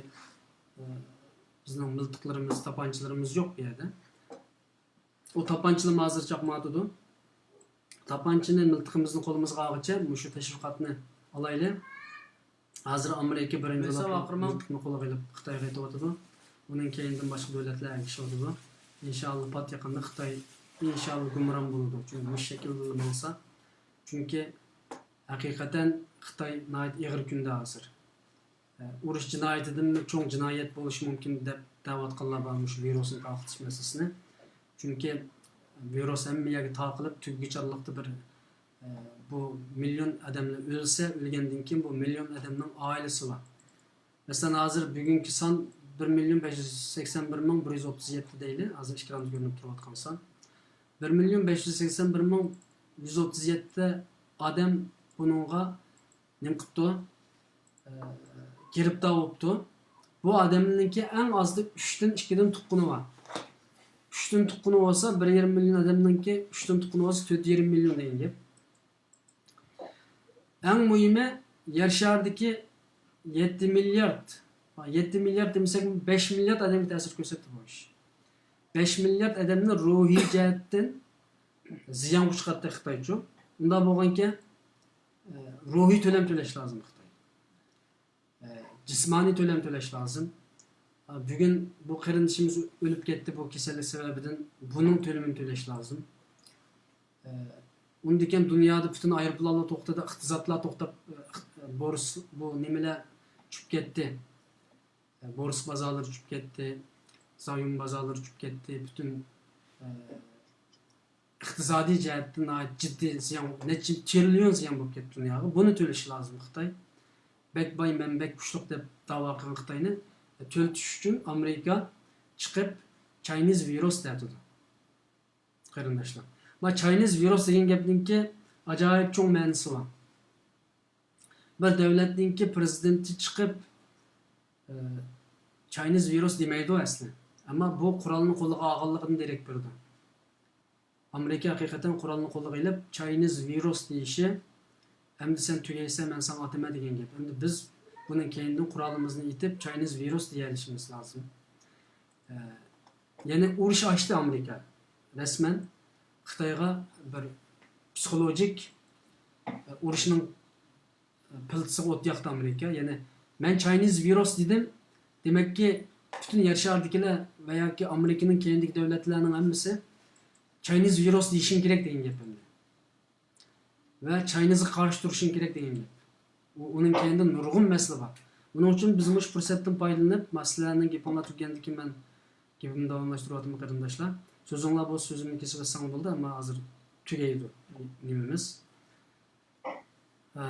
ئە، بىزنىڭ مىلتىقلىرىمىز، تاپانچىلىرىمىز يوق بۇ يەردە. ئۇ تاپانچىلىرىمۇ ھازىر چاقمايۋاتىدۇ. تاپانچىنى، مىلتىقىمىزنى قولىمىزغا ئالغىچە مۇشۇ تەشۋىقاتنى ئالايلى. ھازىر ئامېرىكا بىرىنچى بولۇپ مىلتىقنى قولىغا ئېلىپ خىتايغا ئېتىۋاتىدۇ. ئۇنىڭ كەينىدىن باشقا دۆلەتلەر ئەگىشىۋاتىدۇ. ئىنشائاللا پات يېقىندا خىتاي ئىنشائاللا گۇمران بولىدۇ. چۈنكى مۇشۇ شەكىلدىلا ماڭسا. چۈنكى ھەقىقەتەن خىتاي ناھايىتى ئېغىر كۈندە ھازىر. ئۇرۇش جىنايىتىدىنمۇ چوڭ جىنايەت بولۇشى مۇمكىن دەپ دەۋاتقانلار بار مۇشۇ ۋىرۇسنى تارقىتىش مەسىلىسىنى. چۈنكى ۋىرۇس ھەممە يەرگە تارقىلىپ، تۈگىگىچارلىقتا بىر، ئە، بۇ مىليون ئادەملەر ئۆلسە، ئۆلگەندىن كېيىن بۇ مىليون ئادەمنىڭ ئائىلىسى بار. مەسىلەن، ھازىر بۈگۈنكى سان بىر مىليون بەش يۈز سەكسەن بىر مىڭ بىر يۈز ئوتتۇز يەتتە دەيلى، ھازىر ئېكراندا كۆرۈنۈپ تۇرۇۋاتقان سان. بىر مىليون بەش يۈز سەكسەن بىر مىڭ يۈز ئوتتۇز يەتتە ئادەم بۇنىڭغا نېمە قىپتۇ؟ ئە، گىرىپتار بوپتۇ. بۇ ئادەمنىڭكى ئەڭ ئازدا ئۈچتىن، ئىككىدىن تۇغقىنى بار. ئۈچتىن تۇغقىنى بولسا، بىر يېرىم مىليون ئادەمنىڭكى ئۈچتىن تۇغقىنى بولسا، تۆت يېرىم مىليون دېگەن گەپ. ئەڭ مۇھىمى، يەر شارىدىكى يەتتە مىليارد، يەتتە مىليارد دېمىسەك، بەش مىليارد ئادەمگە تەسىر كۆرسەتتى بۇ ئىش. بەش مىليارد ئادەمنى روھىي جەھەتتىن زىيانغا ئۇچراتتى خىتايچۇ. ئۇنداق بولغانكەن، ئە، روھىي تۆلەم تۆلەش لازىم خىتاي. ئە، جىسمانىي تۆلەم تۆلەش لازىم. ئە، بۈگۈن بۇ قېرىندىشىمىز ئۆلۈپ كەتتى بۇ كېسەللىك سەۋەبىدىن، بۇنىڭ تۆلىمىنى تۆلەش لازىم. ئە، ئۇندىكىن دۇنيادا پۈتۈن ئايروپىلانلار توختىدى، ئىقتىسادلار توختاپ، ئە، ئىقت-، بورس، بۇ نېمىلەر چۈشۈپ كەتتى. بورس بازارلىرى چۈشۈپ كەتتى، زايوم بازارلىرى چۈشۈپ كەتتى، پۈتۈن، ئە، ئىقتىسادىي جەھەتتىن ناھايىتى جىددىي زىيان، نەچچە تىرىليون زىيان بولۇپ كەتتى دۇنياغا. بۇنى تۆلىشى لازىم خىتاي. بەك باي، مەن بەك كۈچلۈك دەپ داۋا قىلغان خىتاينى تۆلىتىش ئۈچۈن ئامېرىكا چىقىپ چاينىز ۋىرۇس دەۋاتىدۇ. قېرىنداشلار، ما چاينىز ۋىرۇس دېگەن گەپنىڭكى ئاجايىپ چوڭ مەنىسى بار. بىر دۆلەتنىڭكى پرېزىدېنتى چىقىپ، ئى، چاينىز ۋىرۇس دېمەيدۇ ئەسلى. ئەمما بۇ قورالنى قولىغا ئالغانلىقىدىن دېرەك بېرىدۇ. ئامېرىكا ھەقىقەتەن قورالنى قولىغا ئېلىپ، چاينىز ۋىرۇس دېيىشى، ئەمدى سەن تۈگەيسەن، مەن ساڭا ئاتىمەن دېگەن گەپ. ئەمدى بىز بۇنىڭ كەينىدىن قورالىمىزنى ئېتىپ، چاينىز ۋىرۇس دېيەلىشىمىز لازىم. ئە، يەنى ئۇرۇش ئاچتى ئامېرىكا. رەسمەن خىتايغا بىر پسىخولوگىك، ئە، ئۇرۇشنىڭ پىلتىسىغا ئوت ياقتى ئامېرىكا. يەنى مەن چاينىز ۋىرۇس دېدىم. دېمەككى، پۈتۈن يەر شارىدىكىلەر ۋە ياكى ئامېرىكىنىڭ كەينىدىكى دۆلەتلەرنىڭ ھەممىسى چاينىز ۋىرۇس دېيىشىڭ كېرەك دېگەن گەپ ئەمدى. ۋە چاينىزغا قارشى تۇرۇشۇڭ كېرەك دېگەن گەپ. ئۇ، ئۇنىڭ كەينىدە نۇرغۇن مەسىلە بار. بۇنىڭ ئۈچۈن بىز مۇشۇ پۇرسەتتىن پايدىلىنىپ، ما سىلەرنىڭ گېپىڭلار تۈگىگەندىن كېيىن مەن گېپىمنى داۋاملاشتۇرۇۋاتىمەن قېرىنداشلار. سۆزۈڭلار بولسا سۆزۈمنى كېسىۋەتسەڭلار بولدى، ئەمما ھازىر تۈگەيدۇ نېمىمىز. ئە،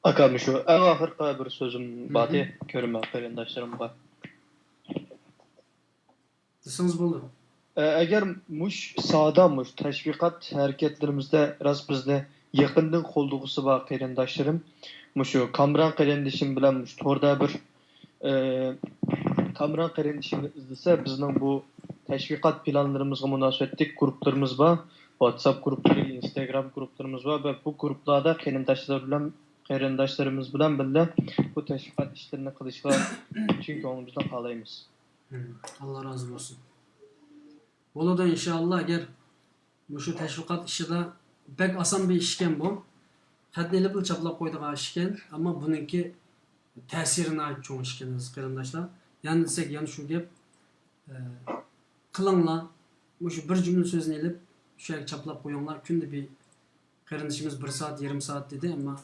ئاكا، مۇشۇ ئەڭ ئاخىرقى بىر سۆزۈم بار ئىدى، كۆرىمەن قېرىنداشلىرىمغا. دېسىڭىز بولىدۇ. ئە، ئەگەر مۇش ساھەدە، مۇش تەشۋىقات ھەرىكەتلىرىمىزدە راست بىزنى يېقىندىن قوللىغۇسى بار قېرىنداشلىرىم، مۇشۇ كامران قېرىندىشىم بىلەن مۇشۇ توردا بىر، ئە، كامران قېرىندىشىمنى ئىزدىسە، بىزنىڭ بۇ تەشۋىقات پىلانلىرىمىزغا مۇناسىۋەتلىك گۇرۇپپىلىرىمىز بار. ۋاتساپ گۇرۇپپىلىرى، ئىنستاگرام گۇرۇپپىلىرىمىز بار ۋە بۇ گۇرۇپپىلاردا قېرىنداشلار بىلەن، قېرىنداشلىرىمىز بىلەن بىللە بۇ تەشۋىقات ئىشلىرىنى قىلىشقا چىن كۆڭلىمىزدىن خالايمىز. ئاللا رازى بولسۇن. بولىدۇ، ئىنشائاللا. ئەگەر مۇشۇ تەشۋىقات ئىشىدا بەك ئاسان بىر ئىشكەن بۇ. خەتنى ئېلىپلا چاپلاپ قويىدىغان ئىشكەن، ئەمما بۇنىڭكى تەسىرى ناھايىتى چوڭ ئىشكەن، ئەزىز قېرىنداشلار. يەنە دېسەك، يەنە شۇ گەپ. ئە، قىلىڭلار. مۇشۇ بىر جۈملە سۆزنى ئېلىپ، شۇ يەرگە چاپلاپ قويۇڭلار. كۈندە بىر قېرىندىشىمىز بىر سائەت، يېرىم سائەت دېدى، ئەمما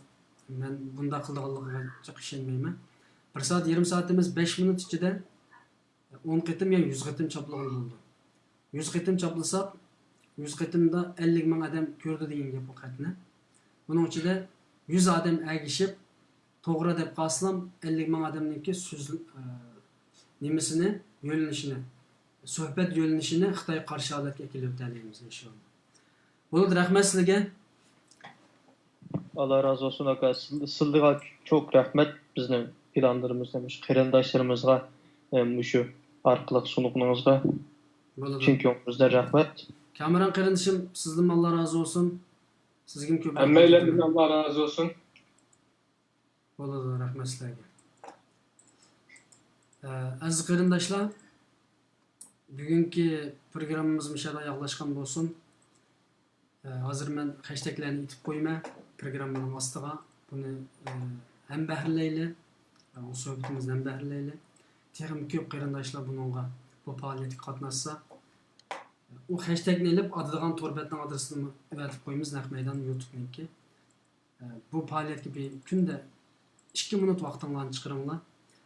مەن بۇنداق قىلىدىغانلىقىغا جىق ئىشەنمەيمەن. بىر سائەت، يېرىم سائەت ئەمەس، بەش مىنۇت ئىچىدە ئون قېتىم يا يۈز قېتىم چاپلىغىلى بولىدۇ. يۈز قېتىم چاپلىساق، يۈز قېتىمدا ئەللىك مىڭ ئادەم كۆردى دېگەن گەپ بۇ خەتنى. بۇنىڭ ئىچىدە يۈز ئادەم ئەگىشىپ، توغرا دەپ قالسىلا، ئەللىك مىڭ ئادەمنىڭكى سۆز، ئە، نېمىسىنى، يۆنىلىشىنى، سۆھبەت يۆنىلىشىنى خىتايغا قارشى ھالەتكە ئەكېلىۋېتەلەيمىز، ئىنشائاللا. بولدى، رەھمەت سىلىگە. ئاللا رازى بولسۇن، ئاكا. سىل-، سىلىغا چوك رەھمەت، بىزنىڭ پىلانلىرىمىزنى مۇشۇ قېرىنداشلىرىمىزغا، ئە، مۇشۇ ئارقىلىق سۇنغىنىڭىزغا. بولىدۇ. چىن كۆڭلىڭىزدىن رەھمەت. كامېران قېرىندىشىم، سىزدىنمۇ ئاللا رازى بولسۇن. سىزگىمۇ كۆپ رەھمەت. ھەممەيلەندىن ئاللا رازى بولسۇن. بولىدۇ، رەھمەت سىلەرگە. ئە، ئەزىز قېرىنداشلار، بۈگۈنكى پروگراممىمىز مۇشۇ يەردە ئاياغلاشقان بولسۇن. ئە، ھازىر مەن خەشتەكلەرنى ئېيتىپ قويىمەن پروگراممىنىڭ ئاستىغا. بۇنى، ئە، ھەم بەھرىلەيلى، ئە، بۇ سۆھبىتىمىزدىن ھەم بەھرىلەيلى. تېخىمۇ كۆپ قېرىنداشلار بۇنىڭغا، بۇ پائالىيەتكە قاتناشسا، ئۇ خەشتەكنى ئېلىپ، ئاتىدىغان تور بەتنىڭ ئادرېسىنىمۇ ئەۋەتىپ قويىمىز، نەق مەيدان يۇتۇبنىڭكى. بۇ پائالىيەتكە بىر كۈندە ئىككى مىنۇت ۋاقتىڭلارنى چىقىرىڭلار.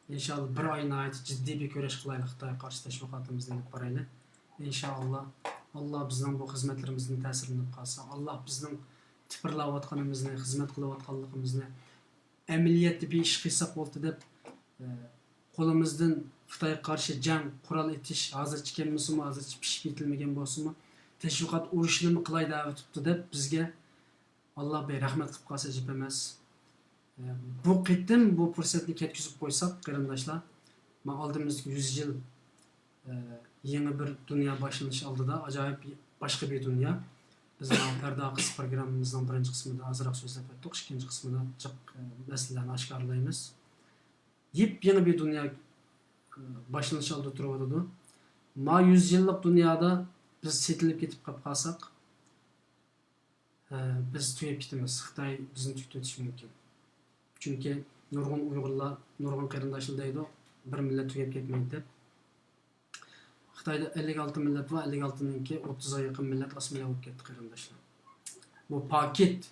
ئىنشائاللا، بىر ئاي ناھايىتى جىددىي بىر كۈرەش قىلايلى، خىتايغا قارشى تەشۋىقاتىمىزنى ئېلىپ بارايلى. ئىنشائاللا، ئاللا بىزنىڭ بۇ خىزمەتلىرىمىزدىن تەسىرلىنىپ قالسا، ئاللا بىزنىڭ تىپىرلاۋاتقىنىمىزنى، خىزمەت قىلىۋاتقانلىقىمىزنى ئەمەلىيەتتە بىر ئىش قىلساق بولدى دەپ، ئە، قولىمىزدىن خىتايغا قارشى جەڭ، قورال ئېتىش ھازىرچە كەلمىسىمۇ، ھازىرچە پىشىپ يېتىلمىگەن بولسىمۇ، تەشۋىقات ئۇرۇشىنىمۇ قىلاي دەۋېتىپتۇ دەپ بىزگە ئاللا بەك رەھمەت قىلىپ قالسا ئەجەب ئەمەس. بۇ قېتىم بۇ پۇرسەتنى كەتكۈزۈپ قويساق، قېرىنداشلار، مانا ئالدىمىزدىكى يۈز يىل، ئە، يېڭى بىر دۇنيا باشلىنىش ئالدىدا، ئاجايىپ باشقا بىر دۇنيا. بىز مانا پەردە ئارقىسى پروگراممىمىزنىڭ بىرىنچى قىسمىدا ئازراق سۆزلەپ ئۆتتۇق، ئىككىنچى قىسمىدا جىق، ئە، مەسىلىلەرنى ئاشكارىلايمىز. يېپيېڭى بىر دۇنيا، ئە، باشلىنىش ئالدىدا تۇرۇۋاتىدۇ. ما يۈز يىللىق دۇنيادا بىز سېتىلىپ كېتىپ قاپ قالساق، ئە، بىز تۈگەپ كېتىمىز. خىتاي بىزنى تۈگىتىۋېتىشى مۇمكىن. چۈنكى نۇرغۇن ئۇيغۇرلار، نۇرغۇن قېرىنداشلار دەيدۇ، بىر مىللەت تۈگەپ كەتمەيدۇ دەپ. خىتايدا ئەللىك ئالتە مىللەت بار، ئەللىك ئالتىنىڭكى ئوتتۇزغا يېقىن مىللەت ئاسسىمىليە بولۇپ كەتتى، قېرىنداشلار. بۇ پاكىت.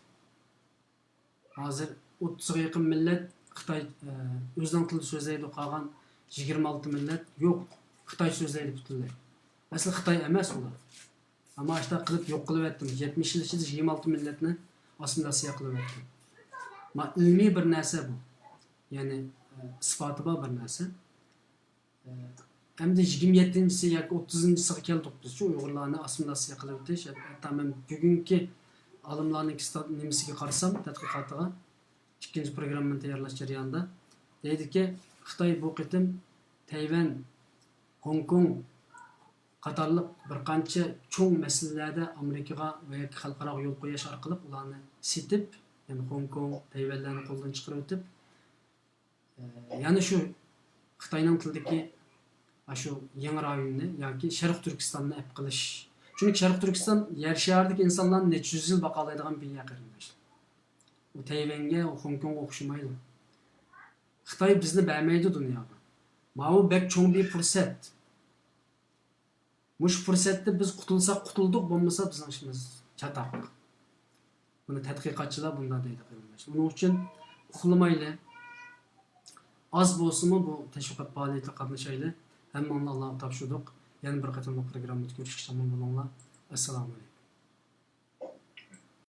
ھازىر ئوتتۇزغا يېقىن مىللەت خىتاي، ئە، ئۆزىنىڭ تىلىدا سۆزلەيدۇ، قالغان يىگىرمە ئالتە مىللەت يوق، خىتاي سۆزلەيدۇ پۈتۈنلەي. ئەسلى خىتاي ئەمەس ئۇلار. ئەمما ئاشۇنداق قىلىپ يوق قىلىۋەتتىم. يەتمىش يىل ئىچىدە يىگىرمە ئالتە مىللەتنى ئاسسىمىلياتسىيە قىلىۋەتتىم. ما ئىلمىي بىر نەرسە بۇ. يەنى، ئە، ئىسپاتى بار بىر نەرسە. ئەمدى يىگىرمە يەتتىنچىسى ياكى ئوتتۇزىنچىسىغا كەلدۇق بىزچۇ، ئۇيغۇرلارنى ئاسسىمىلياتسىيە قىلىۋېتىش. ھەتتا مەن بۈگۈنكى ئالىملارنىڭ كىتاب نېمىسىگە قارىسام، تەتقىقاتىغا، ئىككىنچى پروگراممىنى تەييارلاش جەريانىدا دەيدىكى، خىتاي بۇ قېتىم تەيۋەن، خوڭكوڭ قاتارلىق بىر قانچە چوڭ مەسىلىلەردە ئامېرىكىغا ۋە ياكى خەلقئاراغا يول قويۇش ئارقىلىق ئۇلارنى سېتىپ، يەنى خوڭكوڭ، تەيۋەنلەرنى قولدىن چىقىرىۋېتىپ، ئە، يەنە شۇ خىتاينىڭ تىلىدىكى ئاشۇ يېڭى رايوننى ياكى شەرقىي تۈركىستاننى ئەپ قىلىش. چۈنكى شەرقىي تۈركىستان يەر شارىدىكى ئىنسانلارنى نەچچە يۈز يىل باقالايدىغان بىر يەر، قېرىنداشلار. ئۇ تەيۋەنگە، ئۇ خوڭكوڭغا ئوخشىمايدۇ. خىتاي بىزنى بەرمەيدۇ دۇنياغا. ماۋۇ بەك چوڭ بىر پۇرسەت. مۇشۇ پۇرسەتتە بىز قۇتۇلساق قۇتۇلدۇق، بولمىسا بىزنىڭ ئىشىمىز چاتاق. بۇنى تەتقىقاتچىلار بۇنداق دەيدۇ، قېرىنداش. ئۇنىڭ ئۈچۈن ئۇخلىمايلى. ئاز بولسىمۇ بۇ تەشۋىقات پائالىيىتىگە قاتنىشايلى. ھەممىڭلارنى ئاللاغا تاپشۇردۇق. يەنە بىر قېتىملىق پروگراممىدا كۆرۈشكىچە ئامان بولۇڭلار. ئەسسالامۇ ئەلەيكۇم.